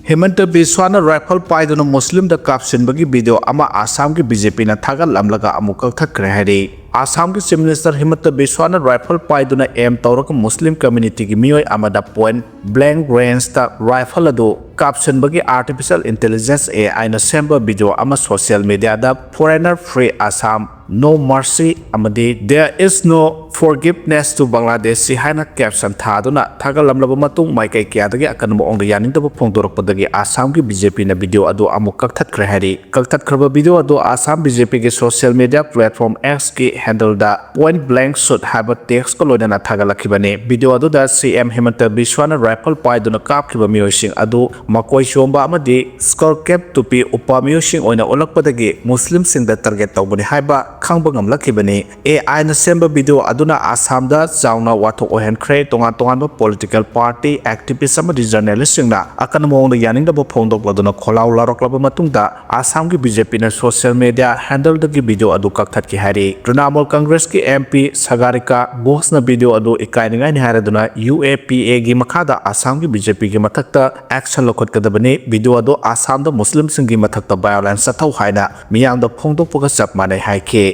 ꯍꯤꯃꯟꯇ ꯕꯤꯁ꯭ꯋꯥꯅ ꯔꯥꯏꯐꯜ ꯄꯥꯏꯗꯨꯅ ꯃꯨꯁꯂꯤꯝꯗ ꯀꯥꯞꯁꯤꯟꯕꯒꯤ ꯚꯤꯗꯤꯑꯣ ꯑꯃ ꯑꯁꯥꯝꯒꯤ ꯕꯤ ꯖꯦ ꯄꯤꯅ ꯊꯥꯒꯠꯂꯝꯂꯒ ꯑꯃꯨꯛ ꯀꯛꯊꯠꯈ꯭ꯔꯦ ꯍꯥꯏꯔꯤ꯫ ꯑꯁꯥꯝꯒꯤ ꯆꯤꯐ ꯃꯤꯅꯤꯁꯇꯔ ꯍꯤꯃꯟꯇ ꯕꯤꯁ꯭ꯋꯥꯅ ꯔꯥꯏꯐꯜ ꯄꯥꯏꯗꯨꯅ ꯑꯦꯝ ꯇꯧꯔꯒ ꯃꯨꯁꯂꯤꯝ ꯀꯝꯃ꯭ꯌꯨꯅꯤꯇꯤꯒꯤ ꯃꯤꯑꯣꯏ ꯑꯃꯗ ꯄꯣꯏꯟꯠ ꯕ꯭ꯂꯦꯡ ꯔꯦꯟꯖꯇ ꯔꯥꯏꯐꯜ ꯑꯗꯨ ꯀꯥꯞꯁꯤꯟꯕꯒꯤ ꯑꯥꯔꯇꯤꯐꯤꯁꯤꯌꯦꯜ ꯏꯟꯇꯦꯂꯤꯖꯦꯟꯁ, ꯑꯦ ꯑꯥꯏꯅ ꯁꯦꯝꯕ ꯚꯤꯗꯤꯑꯣ ꯑꯃ social ꯃꯤꯗꯤꯌꯥꯗ Foreigner Free Assam, No Mercy ꯑꯃꯗꯤ There is no forgiveness to Bangladeshi ꯍꯥꯏꯅ ꯀꯦꯞꯁꯟ ꯊꯥꯗꯨꯅ ꯊꯥꯒꯠꯂꯝꯂꯕ ꯃꯇꯨꯡ, ꯃꯥꯏꯀꯩ ꯀꯌꯥꯗꯒꯤ ꯑꯀꯟꯕ ꯃꯑꯣꯡꯗ ꯌꯥꯅꯤꯡꯗꯕ ꯐꯣꯡꯗꯣꯔꯛꯄꯗꯒꯤ ꯑꯁꯥꯝꯒꯤ ꯕꯤ ꯖꯦ ꯄꯤꯅ ꯚꯤꯗꯤꯑꯣ ꯑꯗꯨ ꯑꯃꯨꯛ ꯀꯛꯊꯠꯈ꯭ꯔꯦ ꯍꯥꯏꯔꯤ꯫ ꯀꯛꯊꯠꯈ꯭ꯔꯕ ꯚꯤꯗꯤꯑꯣ ꯑꯗꯨ ꯑꯁꯥꯝ ꯕꯤ ꯖꯦ ꯄꯤꯒꯤ ꯁꯣꯁꯤꯌꯦꯜ ꯃꯤꯗꯤꯌꯥ ꯄ꯭ꯂꯦꯠꯐꯣꯔꯝ ꯑꯦꯛꯁꯀꯤ ꯍꯦꯟꯗꯜꯗ Point Blank Shoot ꯍꯥꯏꯕ ꯇꯦꯛꯁꯀ ꯂꯣꯏꯅꯅ ꯊꯥꯒꯠꯂꯛꯈꯤꯕꯅꯤ꯫ ꯚꯤꯗꯤꯑꯣ ꯑꯗꯨꯗ ꯁꯤ ꯑꯦꯝ ꯍꯤꯃꯟꯇ ꯕꯤꯁ꯭ꯋꯥꯅ ꯔꯥꯏꯐꯜ ꯄꯥꯏꯗꯨꯅ ꯀꯥꯞꯈꯤꯕ ꯃꯤꯑꯣꯏꯁꯤꯡ ꯑꯗꯨ ꯃꯀꯣꯏ ꯆꯣꯝꯕ ꯑꯃꯗꯤ ꯁ꯭ꯀꯜ ꯀꯦꯞ ꯇꯨꯄꯤ ꯎꯞꯄ ꯃꯤꯑꯣꯏꯁꯤꯡ ꯑꯣꯏꯅ ꯎꯠꯂꯛꯄꯗꯒꯤ ꯃꯨꯁꯂꯤꯝꯁꯤꯡꯗ ꯇꯥꯔꯒꯦꯠ ꯇꯧꯕꯅꯤ ꯍꯥꯏꯕ ꯈꯪꯕ ꯉꯝꯂꯛꯈꯤꯕꯅꯤ꯫ ꯑꯦ ꯑꯥꯏꯅ ꯁꯦꯝꯕ ꯚꯤꯗꯤꯑꯣ ꯑꯗꯨꯅ ꯑꯁꯥꯝꯗ ꯆꯥꯎꯅ ꯋꯥꯊꯣꯛ ꯑꯣꯏꯍꯟꯈ꯭ꯔꯦ꯫ ꯇꯣꯉꯥꯟ ꯇꯣꯉꯥꯟꯕ ꯄꯣꯂꯤꯇꯤꯀꯦꯜ ꯄꯥꯔꯇꯤ, ꯑꯦꯛꯇꯤꯚꯤꯁ꯭ꯠ ꯑꯃꯗꯤ ꯖꯔꯅꯦꯂꯤꯁ꯭ꯠꯁꯤꯡꯅ ꯑꯀꯟꯕ ꯃꯑꯣꯡꯗ ꯌꯥꯅꯤꯡꯗꯕ ꯐꯣꯡꯗꯣꯛꯂꯗꯨꯅ ꯈꯣꯜꯂꯥꯎ ꯂꯥꯎꯔꯛꯂꯕ ꯃꯇꯨꯡꯗ ꯑꯁꯥꯝꯒꯤ ꯕꯤ ꯖꯦ ꯄꯤꯅ ꯁꯣꯁꯤꯌꯦꯜ ꯃꯤꯗꯤꯌꯥ ꯍꯦꯟꯗꯜꯗꯒꯤ ꯚꯤꯗꯤꯑꯣ ꯑꯗꯨ ꯀꯛꯊꯠꯈꯤ ꯍꯥꯏꯔꯤ꯫ ꯇ꯭ꯔꯤꯅꯥꯃꯨꯜ ꯀꯪꯒ꯭ꯔꯦꯁꯀꯤ ꯑꯦꯝ ꯄꯤ ꯁꯥꯒꯥꯔꯤꯀꯥ ꯘꯣꯁꯅ ꯚꯤꯗꯤꯑꯣ ꯑꯗꯨ ꯏꯀꯥꯏꯅꯤꯡꯉꯥꯏꯅꯤ ꯍꯥꯏꯔꯗꯨꯅ ꯌꯨ ꯑꯦ ꯄꯤ ꯑꯦꯒꯤ ꯃꯈꯥꯗ ꯑꯁꯥꯝꯒꯤ ꯕꯤ ꯖꯦ ꯄꯤꯒꯤ ꯃꯊꯛꯇ ꯑꯦꯛꯁꯟ ꯂꯧꯈꯠꯀꯗꯕꯅꯤ꯫ ꯚꯤꯗꯤꯑꯣ ꯑꯗꯨ ꯑꯁꯥꯝꯗ ꯃꯨꯁꯂꯤꯝꯁꯤꯡꯒꯤ ꯃꯊꯛꯇ ꯚꯥꯏꯑꯣꯂꯦꯟꯁ ꯆꯠꯊꯧ ꯍꯥꯏꯅ ꯃꯤꯌꯥꯝꯗ ꯐꯣꯡꯗꯣꯛꯄꯒ ꯆꯞ ꯃꯥꯟꯅꯩ ꯍꯥꯏꯈꯤ꯫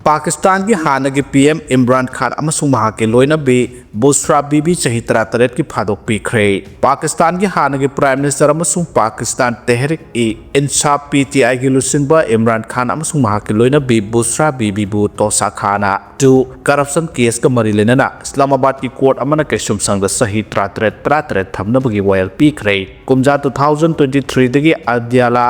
ꯄꯥꯀꯤꯁꯇꯥꯟꯒꯤ ꯍꯥꯟꯅꯒꯤ ꯄꯤ ꯑꯦꯝ ꯏꯝꯔꯥꯟ ꯈꯥꯟ ꯑꯃꯁꯨꯡ ꯃꯍꯥꯛꯀꯤ ꯂꯣꯏꯅꯕꯤ ꯕꯨꯁ꯭ꯔꯥ ꯕꯤꯕꯤ ꯆꯍꯤ ꯇꯔꯥꯇꯔꯦꯠꯀꯤ ꯐꯥꯗꯣꯛ ꯄꯤꯈ꯭ꯔꯦ꯫ ꯄꯥꯀꯤꯁꯇꯥꯟꯒꯤ ꯍꯥꯟꯅꯒꯤ Prime Minister ꯑꯃꯁꯨꯡ ꯄꯥꯀꯤꯁꯇꯥꯟ ꯇꯦꯍꯔꯤꯛ ꯏ ꯏꯟꯁꯥꯐ, ꯄꯤ ꯇꯤ ꯑꯥꯏꯒꯤ ꯂꯨꯆꯤꯡꯕ ꯏꯝꯔꯥꯟ ꯈꯥꯟ ꯑꯃꯁꯨꯡ ꯃꯍꯥꯛꯀꯤ ꯂꯣꯏꯅꯕꯤ ꯕꯨꯁ꯭ꯔꯥ ꯕꯤꯕꯤꯕꯨ ꯇꯣꯁꯥꯈꯥꯅꯥ ꯇꯨ ꯀꯔꯞꯁꯟ ꯀꯦꯁꯀ ꯃꯔꯤ ꯂꯩꯅꯅ ꯏꯁꯂꯥꯃꯥꯕꯥꯗꯀꯤ ꯀꯣꯔꯠ ꯑꯃꯅ ꯀꯩꯁꯨꯝꯁꯪꯗ ꯆꯍꯤ ꯇꯔꯥꯇꯔꯦꯠ, ꯇꯔꯥꯇꯔꯦꯠ ꯊꯝꯅꯕꯒꯤ ꯋꯥꯌꯦꯜ ꯄꯤꯈ꯭ꯔꯦ꯫ ꯀꯨꯝꯖꯥ two thousand twenty-threeꯗꯒꯤ ꯑꯗ꯭ꯌꯥꯂꯥ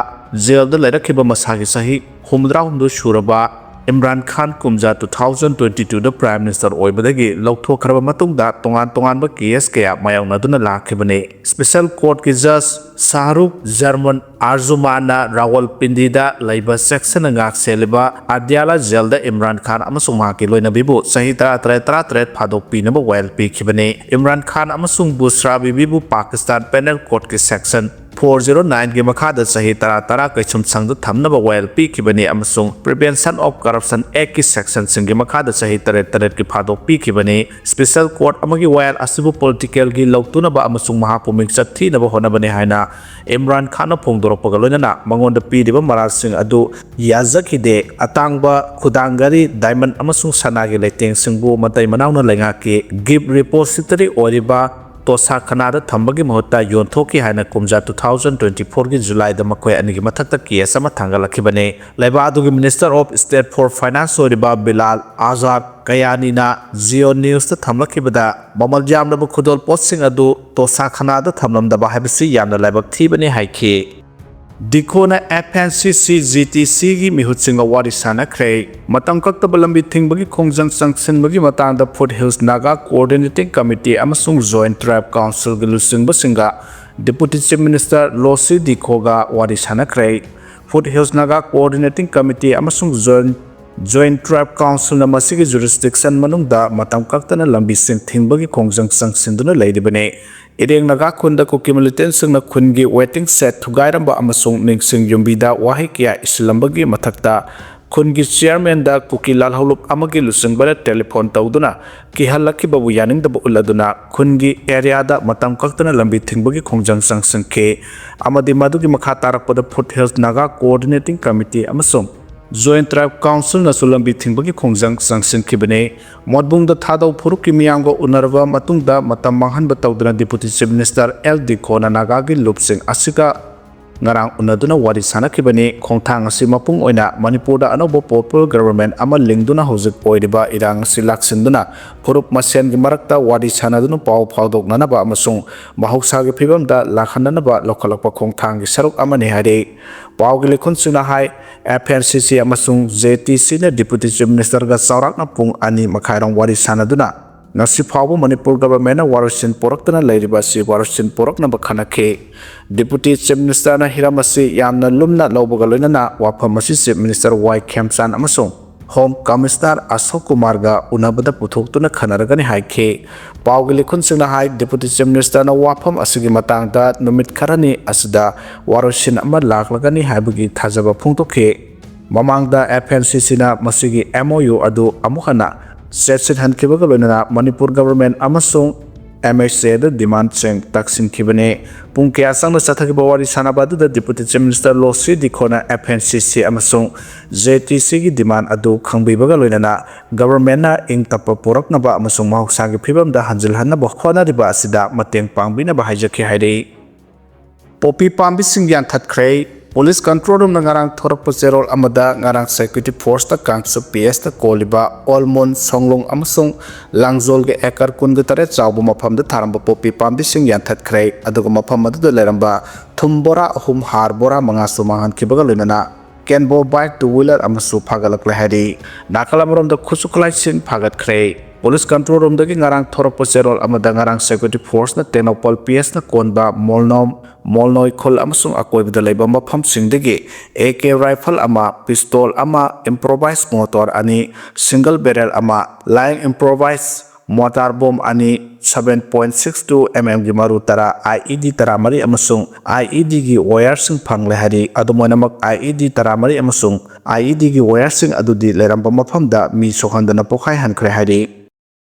ꯖꯦꯜꯗ ꯂꯩꯔꯛꯈꯤꯕ ꯃꯁꯥꯒꯤ ꯆꯍꯤ ꯍꯨꯝꯐꯨꯇꯔꯥꯍꯨꯝꯗꯣꯏ ꯁꯨꯔꯕ ꯏꯝꯔꯥꯟ ꯈꯥꯟ ꯀꯨꯝꯖꯥ two thousand twenty-twoꯗ Prime Minister ꯑꯣꯏꯕꯗꯒꯤ ꯂꯧꯊꯣꯛꯈ꯭ꯔꯕ ꯃꯇꯨꯡꯗ ꯇꯣꯉꯥꯟ ꯇꯣꯉꯥꯟꯕ ꯀꯦꯁ ꯀꯌꯥ ꯃꯥꯌꯣꯛꯅꯗꯨꯅ ꯂꯥꯛꯈꯤꯕꯅꯤ꯫ Special Courtꯀꯤ Judge ꯁꯥꯍꯔꯨꯈ ꯖꯔꯃꯟ ꯑꯥꯔꯖꯨꯃꯥꯟꯅ ꯔꯥꯋꯜꯄꯤꯟꯗꯤꯗ ꯂꯩꯕ ꯁꯦꯛꯁꯟꯅ ꯉꯥꯛ ꯁꯦꯜꯂꯤꯕ ꯑꯗ꯭ꯌꯥꯂꯥ ꯖꯦꯜꯗ ꯏꯝꯔꯥꯟ ꯈꯥꯟ ꯑꯃꯁꯨꯡ ꯃꯍꯥꯛꯀꯤ ꯂꯣꯏꯅꯕꯤꯕꯨ ꯆꯍꯤ ꯇꯔꯥꯇꯔꯦꯠ, ꯇꯔꯥꯇꯔꯦꯠ ꯐꯥꯗꯣꯛ ꯄꯤꯅꯕ ꯋꯥꯌꯦꯜ ꯄꯤꯈꯤꯕꯅꯤ꯫ ꯏꯝꯔꯥꯟ ꯈꯥꯟ ꯑꯃꯁꯨꯡ ꯕꯨꯁ꯭ꯔꯥ ꯕꯤꯕꯤꯕꯨ Pakistan Penal Courtꯀꯤ Section four zero nineꯒꯤ ꯃꯈꯥꯗ ꯆꯍꯤ ꯇꯔꯥ, ꯇꯔꯥ ꯀꯩꯁꯨꯝꯁꯪꯗ ꯊꯝꯅꯕ ꯋꯥꯌꯦꯜ ꯄꯤꯈꯤꯕꯅꯤ ꯑꯃꯁꯨꯡ Prevention of Corruption Actꯀꯤ sectionꯁꯤꯡꯒꯤ ꯃꯈꯥꯗ ꯆꯍꯤ ꯇꯔꯦꯠ, ꯇꯔꯦꯠꯀꯤ ꯐꯥꯗꯣꯛ ꯄꯤꯈꯤꯕꯅꯤ꯫ Special Court ꯑꯃꯒꯤ ꯋꯥꯌꯦꯜ ꯑꯁꯤꯕꯨ politicalꯒꯤ ꯂꯧꯇꯨꯅꯕ ꯑꯃꯁꯨꯡ ꯃꯍꯥꯛꯄꯨ ꯃꯤꯡꯆꯠ ꯊꯤꯅꯕ ꯍꯣꯠꯅꯕꯅꯤ ꯍꯥꯏꯅ ꯏꯝꯔꯥꯟ ꯈꯥꯟꯅ ꯐꯣꯡꯗꯣꯔꯛꯄꯒ ꯂꯣꯏꯅꯅ ꯃꯉꯣꯟꯗ ꯄꯤꯔꯤꯕ ꯃꯔꯥꯜꯁꯤꯡ ꯑꯗꯨ ꯌꯥꯖꯈꯤꯗꯦ꯫ ꯑꯇꯥꯡꯕ ꯈꯨꯗꯥꯡ ꯘꯔꯤ, diamond ꯑꯃꯁꯨꯡ ꯁꯅꯥꯒꯤ ꯂꯩꯇꯦꯡꯁꯤꯡꯕꯨ ꯃꯇꯩ ꯃꯅꯥꯎꯅ ꯂꯩꯉꯥꯛꯀꯤ gift repository ꯑꯣꯏꯔꯤꯕ ꯇꯣꯁꯥꯈꯥꯅꯥꯗ ꯊꯝꯕꯒꯤ ꯃꯍꯨꯠꯇ ꯌꯣꯟꯊꯣꯛꯈꯤ ꯍꯥꯏꯅ ꯀꯨꯝꯖꯥ two thousand twenty-fourꯒꯤ Julyꯗ ꯃꯈꯣꯏ ꯑꯅꯤꯒꯤ ꯃꯊꯛꯇ ꯀꯦꯁ ꯑꯃ ꯊꯥꯡꯒꯠꯂꯛꯈꯤꯕꯅꯤ꯫ ꯂꯩꯕꯥꯛ ꯑꯗꯨꯒꯤ Minister of State for Finance ꯑꯣꯏꯔꯤꯕ ꯕꯤꯂꯥꯜ ꯑꯖꯥꯗ ꯀꯌꯥꯅꯤꯅ Jio Newsꯇ ꯊꯝꯂꯛꯈꯤꯕꯗ, ꯃꯃꯜ ꯌꯥꯝꯂꯕ ꯈꯨꯗꯣꯜꯄꯣꯠꯁꯤꯡ ꯑꯗꯨ ꯇꯣꯁꯥꯈꯥꯅꯥꯗ ꯊꯝꯂꯝꯗꯕ ꯍꯥꯏꯕꯁꯤ ꯌꯥꯝꯅ ꯂꯥꯏꯕꯛ ꯊꯤꯕꯅꯤ ꯍꯥꯏꯈꯤ꯫ ꯗꯤꯈꯣꯅ F N C C G T Cꯒꯤ ꯃꯤꯍꯨꯠꯁꯤꯡꯒ ꯋꯥꯔꯤ ꯁꯥꯟꯅꯈ꯭ꯔꯦ꯫ ꯃꯇꯝ ꯀꯛꯇꯕ ꯂꯝꯕꯤ ꯊꯤꯡꯕꯒꯤ ꯈꯣꯡꯖꯪ ꯆꯪꯁꯤꯟꯕꯒꯤ ꯃꯇꯥꯡꯗ Foothills Naga Coordinating Committee ꯑꯃꯁꯨꯡ Joint Tribe Councilꯒꯤ ꯂꯨꯆꯤꯡꯕꯁꯤꯡꯒ Deputy Chief Minister ꯂꯣꯁꯤ ꯗꯤꯈꯣꯒ ꯋꯥꯔꯤ ꯁꯥꯟꯅꯈ꯭ꯔꯦ꯫ Foothills Naga Coordinating Committee ꯑꯃꯁꯨꯡ Joint, Joint Tribe Councilꯅ ꯃꯁꯤꯒꯤ jurisdiction ꯃꯅꯨꯡꯗ ꯃꯇꯝ ꯀꯛꯇꯅ ꯂꯝꯕꯤꯁꯤꯡ ꯊꯤꯡꯕꯒꯤ ꯈꯣꯡꯖꯪ ꯆꯪꯁꯤꯟꯗꯨꯅ ꯂꯩꯔꯤꯕꯅꯤ꯫ ꯏꯔꯦꯡ ꯅꯥꯒꯥ ꯈꯨꯟꯗ ꯀꯨꯀꯤ militantꯁꯤꯡꯅ ꯈꯨꯟꯒꯤ waiting shed ꯊꯨꯒꯥꯏꯔꯝꯕ ꯑꯃꯁꯨꯡ ꯅꯤꯡꯁꯤꯡ ꯌꯨꯝꯕꯤꯗ ꯋꯥꯍꯩ ꯀꯌꯥ ꯏꯁꯤꯜꯂꯝꯕꯒꯤ ꯃꯊꯛꯇ, ꯈꯨꯟꯒꯤ chairmanꯗ ꯀꯨꯀꯤ ꯂꯥꯜꯍꯧꯂꯨꯞ ꯑꯃꯒꯤ ꯂꯨꯆꯤꯡꯕꯅ telephone ꯇꯧꯗꯨꯅ ꯀꯤꯍꯜꯂꯛꯈꯤꯕꯕꯨ ꯌꯥꯅꯤꯡꯗꯕ ꯎꯠꯂꯗꯨꯅ ꯈꯨꯟꯒꯤ areaꯗ ꯃꯇꯝ ꯀꯛꯇꯅ ꯂꯝꯕꯤ ꯊꯤꯡꯕꯒꯤ ꯈꯣꯡꯖꯪ ꯆꯪꯁꯤꯟꯈꯤ ꯑꯃꯗꯤ ꯃꯗꯨꯒꯤ ꯃꯈꯥ ꯇꯥꯔꯛꯄꯗ Foothills Naga Coordinating Committee ꯑꯃꯁꯨꯡ Joint Tribe Councilꯅꯁꯨ ꯂꯝꯕꯤ ꯊꯤꯡꯕꯒꯤ ꯈꯣꯡꯖꯪ ꯆꯪꯁꯤꯟꯈꯤꯕꯅꯤ꯫ ꯃꯣꯠꯕꯨꯡꯗ ꯊꯥꯗꯧ ꯐꯨꯔꯨꯞꯀꯤ ꯃꯤꯌꯥꯝꯒ ꯎꯅꯔꯕ ꯃꯇꯨꯡꯗ ꯃꯇꯝ ꯃꯥꯡꯍꯟꯕ ꯇꯧꯗꯅ Deputy Chief Minister ꯑꯦꯜ ꯗꯤꯈꯣꯅ ꯅꯥꯒꯥꯒꯤ ꯂꯨꯞꯁꯤꯡ ꯑꯁꯤꯒ ꯉꯔꯥꯡ ꯎꯅꯗꯨꯅ ꯋꯥꯔꯤ ꯁꯥꯟꯅꯈꯤꯕꯅꯤ꯫ ꯈꯣꯡꯊꯥꯡ ꯑꯁꯤ ꯃꯄꯨꯡ ꯑꯣꯏꯅ ꯃꯅꯤꯄꯨꯔꯗ ꯑꯅꯧꯕ popular government ꯑꯃ ꯂꯤꯡꯗꯨꯅ ꯍꯧꯖꯤꯛ ꯑꯣꯏꯔꯤꯕ ꯏꯔꯥꯡ ꯑꯁꯤ ꯂꯥꯛꯁꯤꯟꯗꯨꯅ ꯐꯨꯔꯨꯞ ꯃꯁꯦꯟꯒꯤ ꯃꯔꯛꯇ ꯋꯥꯔꯤ ꯁꯥꯟꯅꯗꯨꯅ ꯄꯥꯎ ꯐꯥꯎꯗꯣꯛꯅꯅꯕ ꯑꯃꯁꯨꯡ ꯃꯍꯧꯁꯥꯒꯤ ꯐꯤꯕꯝꯗ ꯂꯥꯛꯍꯟꯅꯅꯕ ꯂꯧꯈꯠꯂꯛꯄ ꯈꯣꯡꯊꯥꯡꯒꯤ ꯁꯔꯨꯛ ꯑꯃꯅꯤ ꯍꯥꯏꯔꯤ꯫ ꯄꯥꯎꯒꯤ ꯂꯤꯈꯨꯟꯁꯤꯡꯅ ꯍꯥꯏ, F N C C ꯑꯃꯁꯨꯡ J T Cꯅ Deputy Chief Ministerꯒ ꯆꯥꯎꯔꯥꯛꯅ ꯄꯨꯡ ꯑꯅꯤ ꯃꯈꯥꯏꯔꯣꯝ ꯋꯥꯔꯤ ꯁꯥꯟꯅꯗꯨꯅ ꯉꯁꯤ ꯐꯥꯎꯕ ꯃꯅꯤꯄꯨꯔ governmentꯅ ꯋꯥꯔꯣꯏꯁꯤꯟ ꯄꯨꯔꯛꯇꯅ ꯂꯩꯔꯤꯕ ꯑꯁꯤ ꯋꯥꯔꯣꯏꯁꯤꯟ ꯄꯨꯔꯛꯅꯕ ꯈꯟꯅꯈꯤ꯫ Deputy Chief Ministerꯅ ꯍꯤꯔꯝ ꯑꯁꯤ ꯌꯥꯝꯅ ꯂꯨꯝꯅ ꯂꯧꯕꯒ ꯂꯣꯏꯅꯅ ꯋꯥꯐꯝ ꯑꯁꯤ Chief Minister ꯋꯥꯏ ꯈꯦꯝꯆꯥꯟ ꯑꯃꯁꯨꯡ Home Commissioner ꯑꯁꯣꯛ ꯀꯨꯃꯥꯔꯒ ꯎꯅꯕꯗ ꯄꯨꯊꯣꯛꯇꯨꯅ ꯈꯟꯅꯔꯒꯅꯤ ꯍꯥꯏꯈꯤ꯫ ꯄꯥꯎꯒꯤ ꯂꯤꯈꯨꯟꯁꯤꯡꯅ ꯍꯥꯏ, Deputy Chief Ministerꯅ ꯋꯥꯐꯝ ꯑꯁꯤꯒꯤ ꯃꯇꯥꯡꯗ ꯅꯨꯃꯤꯠ ꯈꯔꯅꯤ ꯑꯁꯤꯗ ꯋꯥꯔꯣꯏꯁꯤꯟ ꯑꯃ ꯂꯥꯛꯂꯒꯅꯤ ꯍꯥꯏꯕꯒꯤ ꯊꯥꯖꯕ ꯐꯣꯡꯗꯣꯛꯈꯤ꯫ ꯃꯃꯥꯡꯗ F N C Cꯅ ꯃꯁꯤꯒꯤ M O U ꯑꯗꯨ ꯑꯃꯨꯛ ꯍꯟꯅ ꯆꯦꯠꯁꯤꯟꯍꯟꯈꯤꯕꯒ ꯂꯣꯏꯅꯅ ꯃꯅꯤꯄꯨꯔ government ꯑꯃꯁꯨꯡ M H Aꯗ demandꯁꯤꯡ ꯇꯛꯁꯤꯟꯈꯤꯕꯅꯤ꯫ ꯄꯨꯡ ꯀꯌꯥ ꯆꯪꯅ ꯆꯠꯊꯈꯤꯕ ꯋꯥꯔꯤ ꯁꯥꯟꯅꯕ ꯑꯗꯨꯗ Deputy Chief Minister ꯂꯣꯁꯤ ꯗꯤꯈꯣꯅ F N C C ꯑꯃꯁꯨꯡ J T Cꯒꯤ demand ꯑꯗꯨ ꯈꯪꯕꯤꯕꯒ ꯂꯣꯏꯅꯅ governmentꯅ ꯏꯪ ꯇꯞꯄ ꯄꯨꯔꯛꯅꯕ ꯑꯃꯁꯨꯡ ꯃꯍꯧꯁꯥꯒꯤ ꯐꯤꯕꯝꯗ ꯍꯟꯖꯤꯜꯍꯟꯅꯕ ꯍꯣꯠꯅꯔꯤꯕ ꯑꯁꯤꯗ ꯃꯇꯦꯡ ꯄꯥꯡꯕꯤꯅꯕ ꯍꯥꯏꯖꯈꯤ ꯍꯥꯏꯔꯤ꯫ ꯄꯣꯄꯤ ꯄꯥꯝꯕꯤꯁꯤꯡ ꯌꯥꯟꯊꯠꯈ꯭ꯔꯦ꯫ Police control roomꯅ ꯉꯔꯥꯡ ꯊꯣꯔꯛꯄ ꯆꯦꯔꯣꯜ ꯑꯃꯗ ꯉꯔꯥꯡ security forceꯅ ꯀꯥꯡꯆꯨꯞ P Sꯇ ꯀꯣꯜꯂꯤꯕ ꯑꯣꯜꯃꯣꯟ, ꯁꯣꯡꯂꯣꯡ ꯑꯃꯁꯨꯡ ꯂꯥꯡꯖꯣꯜꯒꯤ acre ꯀꯨꯟꯒ ꯇꯔꯦꯠ ꯆꯥꯎꯕ ꯃꯐꯝꯗ ꯊꯥꯔꯝꯕ ꯄꯣꯄꯤ ꯄꯥꯝꯕꯤꯁꯤꯡ ꯌꯥꯟꯊꯠꯈ꯭ꯔꯦ꯫ ꯑꯗꯨꯒ ꯃꯐꯝ ꯑꯗꯨꯗ ꯂꯩꯔꯝꯕ ꯊꯨꯝ ꯕꯣꯔꯥ ꯑꯍꯨꯝ, ꯍꯥꯔ ꯕꯣꯔꯥ ꯃꯉꯥꯁꯨ ꯃꯥꯡꯍꯟꯈꯤꯕꯒ ꯂꯣꯏꯅꯅ ꯀꯦꯟꯕꯣ bike, two wheeler ꯑꯃꯁꯨ ꯐꯥꯒꯠꯂꯛꯂꯦ ꯍꯥꯏꯔꯤ꯫ ꯅꯥꯀꯜ ꯑꯃꯔꯣꯝꯗ ꯈꯨꯠꯁꯨ ꯈꯨꯠꯂꯥꯏꯁꯤꯡ ꯐꯥꯒꯠꯈ꯭ꯔꯦ꯫ Police control roomꯗꯒꯤ ꯉꯔꯥꯡ ꯊꯣꯔꯛꯄ ꯆꯦꯔꯣꯜ ꯑꯃꯗ ꯉꯔꯥꯡ security forceꯅ ꯇꯦꯡꯅꯧꯄꯜ P Sꯅ ꯀꯣꯟꯕ ꯃꯣꯜꯅꯣꯝ, ꯃꯣꯜꯅꯣꯏꯈꯨꯜ ꯑꯃꯁꯨꯡ ꯑꯀꯣꯏꯕꯗ ꯂꯩꯕ ꯃꯐꯝꯁꯤꯡꯗꯒꯤ A K rifle ꯑꯃ, pistol ꯑꯃ, improvised mortar ꯑꯅꯤ, single barrel ꯑꯃ, lying improvised mortar bomb ꯑꯅꯤ, seven point six two mm ꯒꯤ ꯃꯔꯨ ꯇꯔꯥ, I E D ꯇꯔꯥꯃꯔꯤ ꯑꯃꯁꯨꯡ I E Dꯒꯤ wireꯁꯤꯡ ꯐꯪꯂꯦ ꯍꯥꯏꯔꯤ꯫ ꯑꯗꯨꯝ ꯑꯣꯏꯅꯃꯛ, I E D ꯇꯔꯥꯃꯔꯤ ꯑꯃꯁꯨꯡ I E Dꯒꯤ wireꯁꯤꯡ ꯑꯗꯨꯗꯤ ꯂꯩꯔꯝꯕ ꯃꯐꯝꯗ ꯃꯤ ꯁꯣꯛꯍꯟꯗꯅ ꯄꯣꯈꯥꯏꯍꯟꯈ꯭ꯔꯦ ꯍꯥꯏꯔꯤ꯫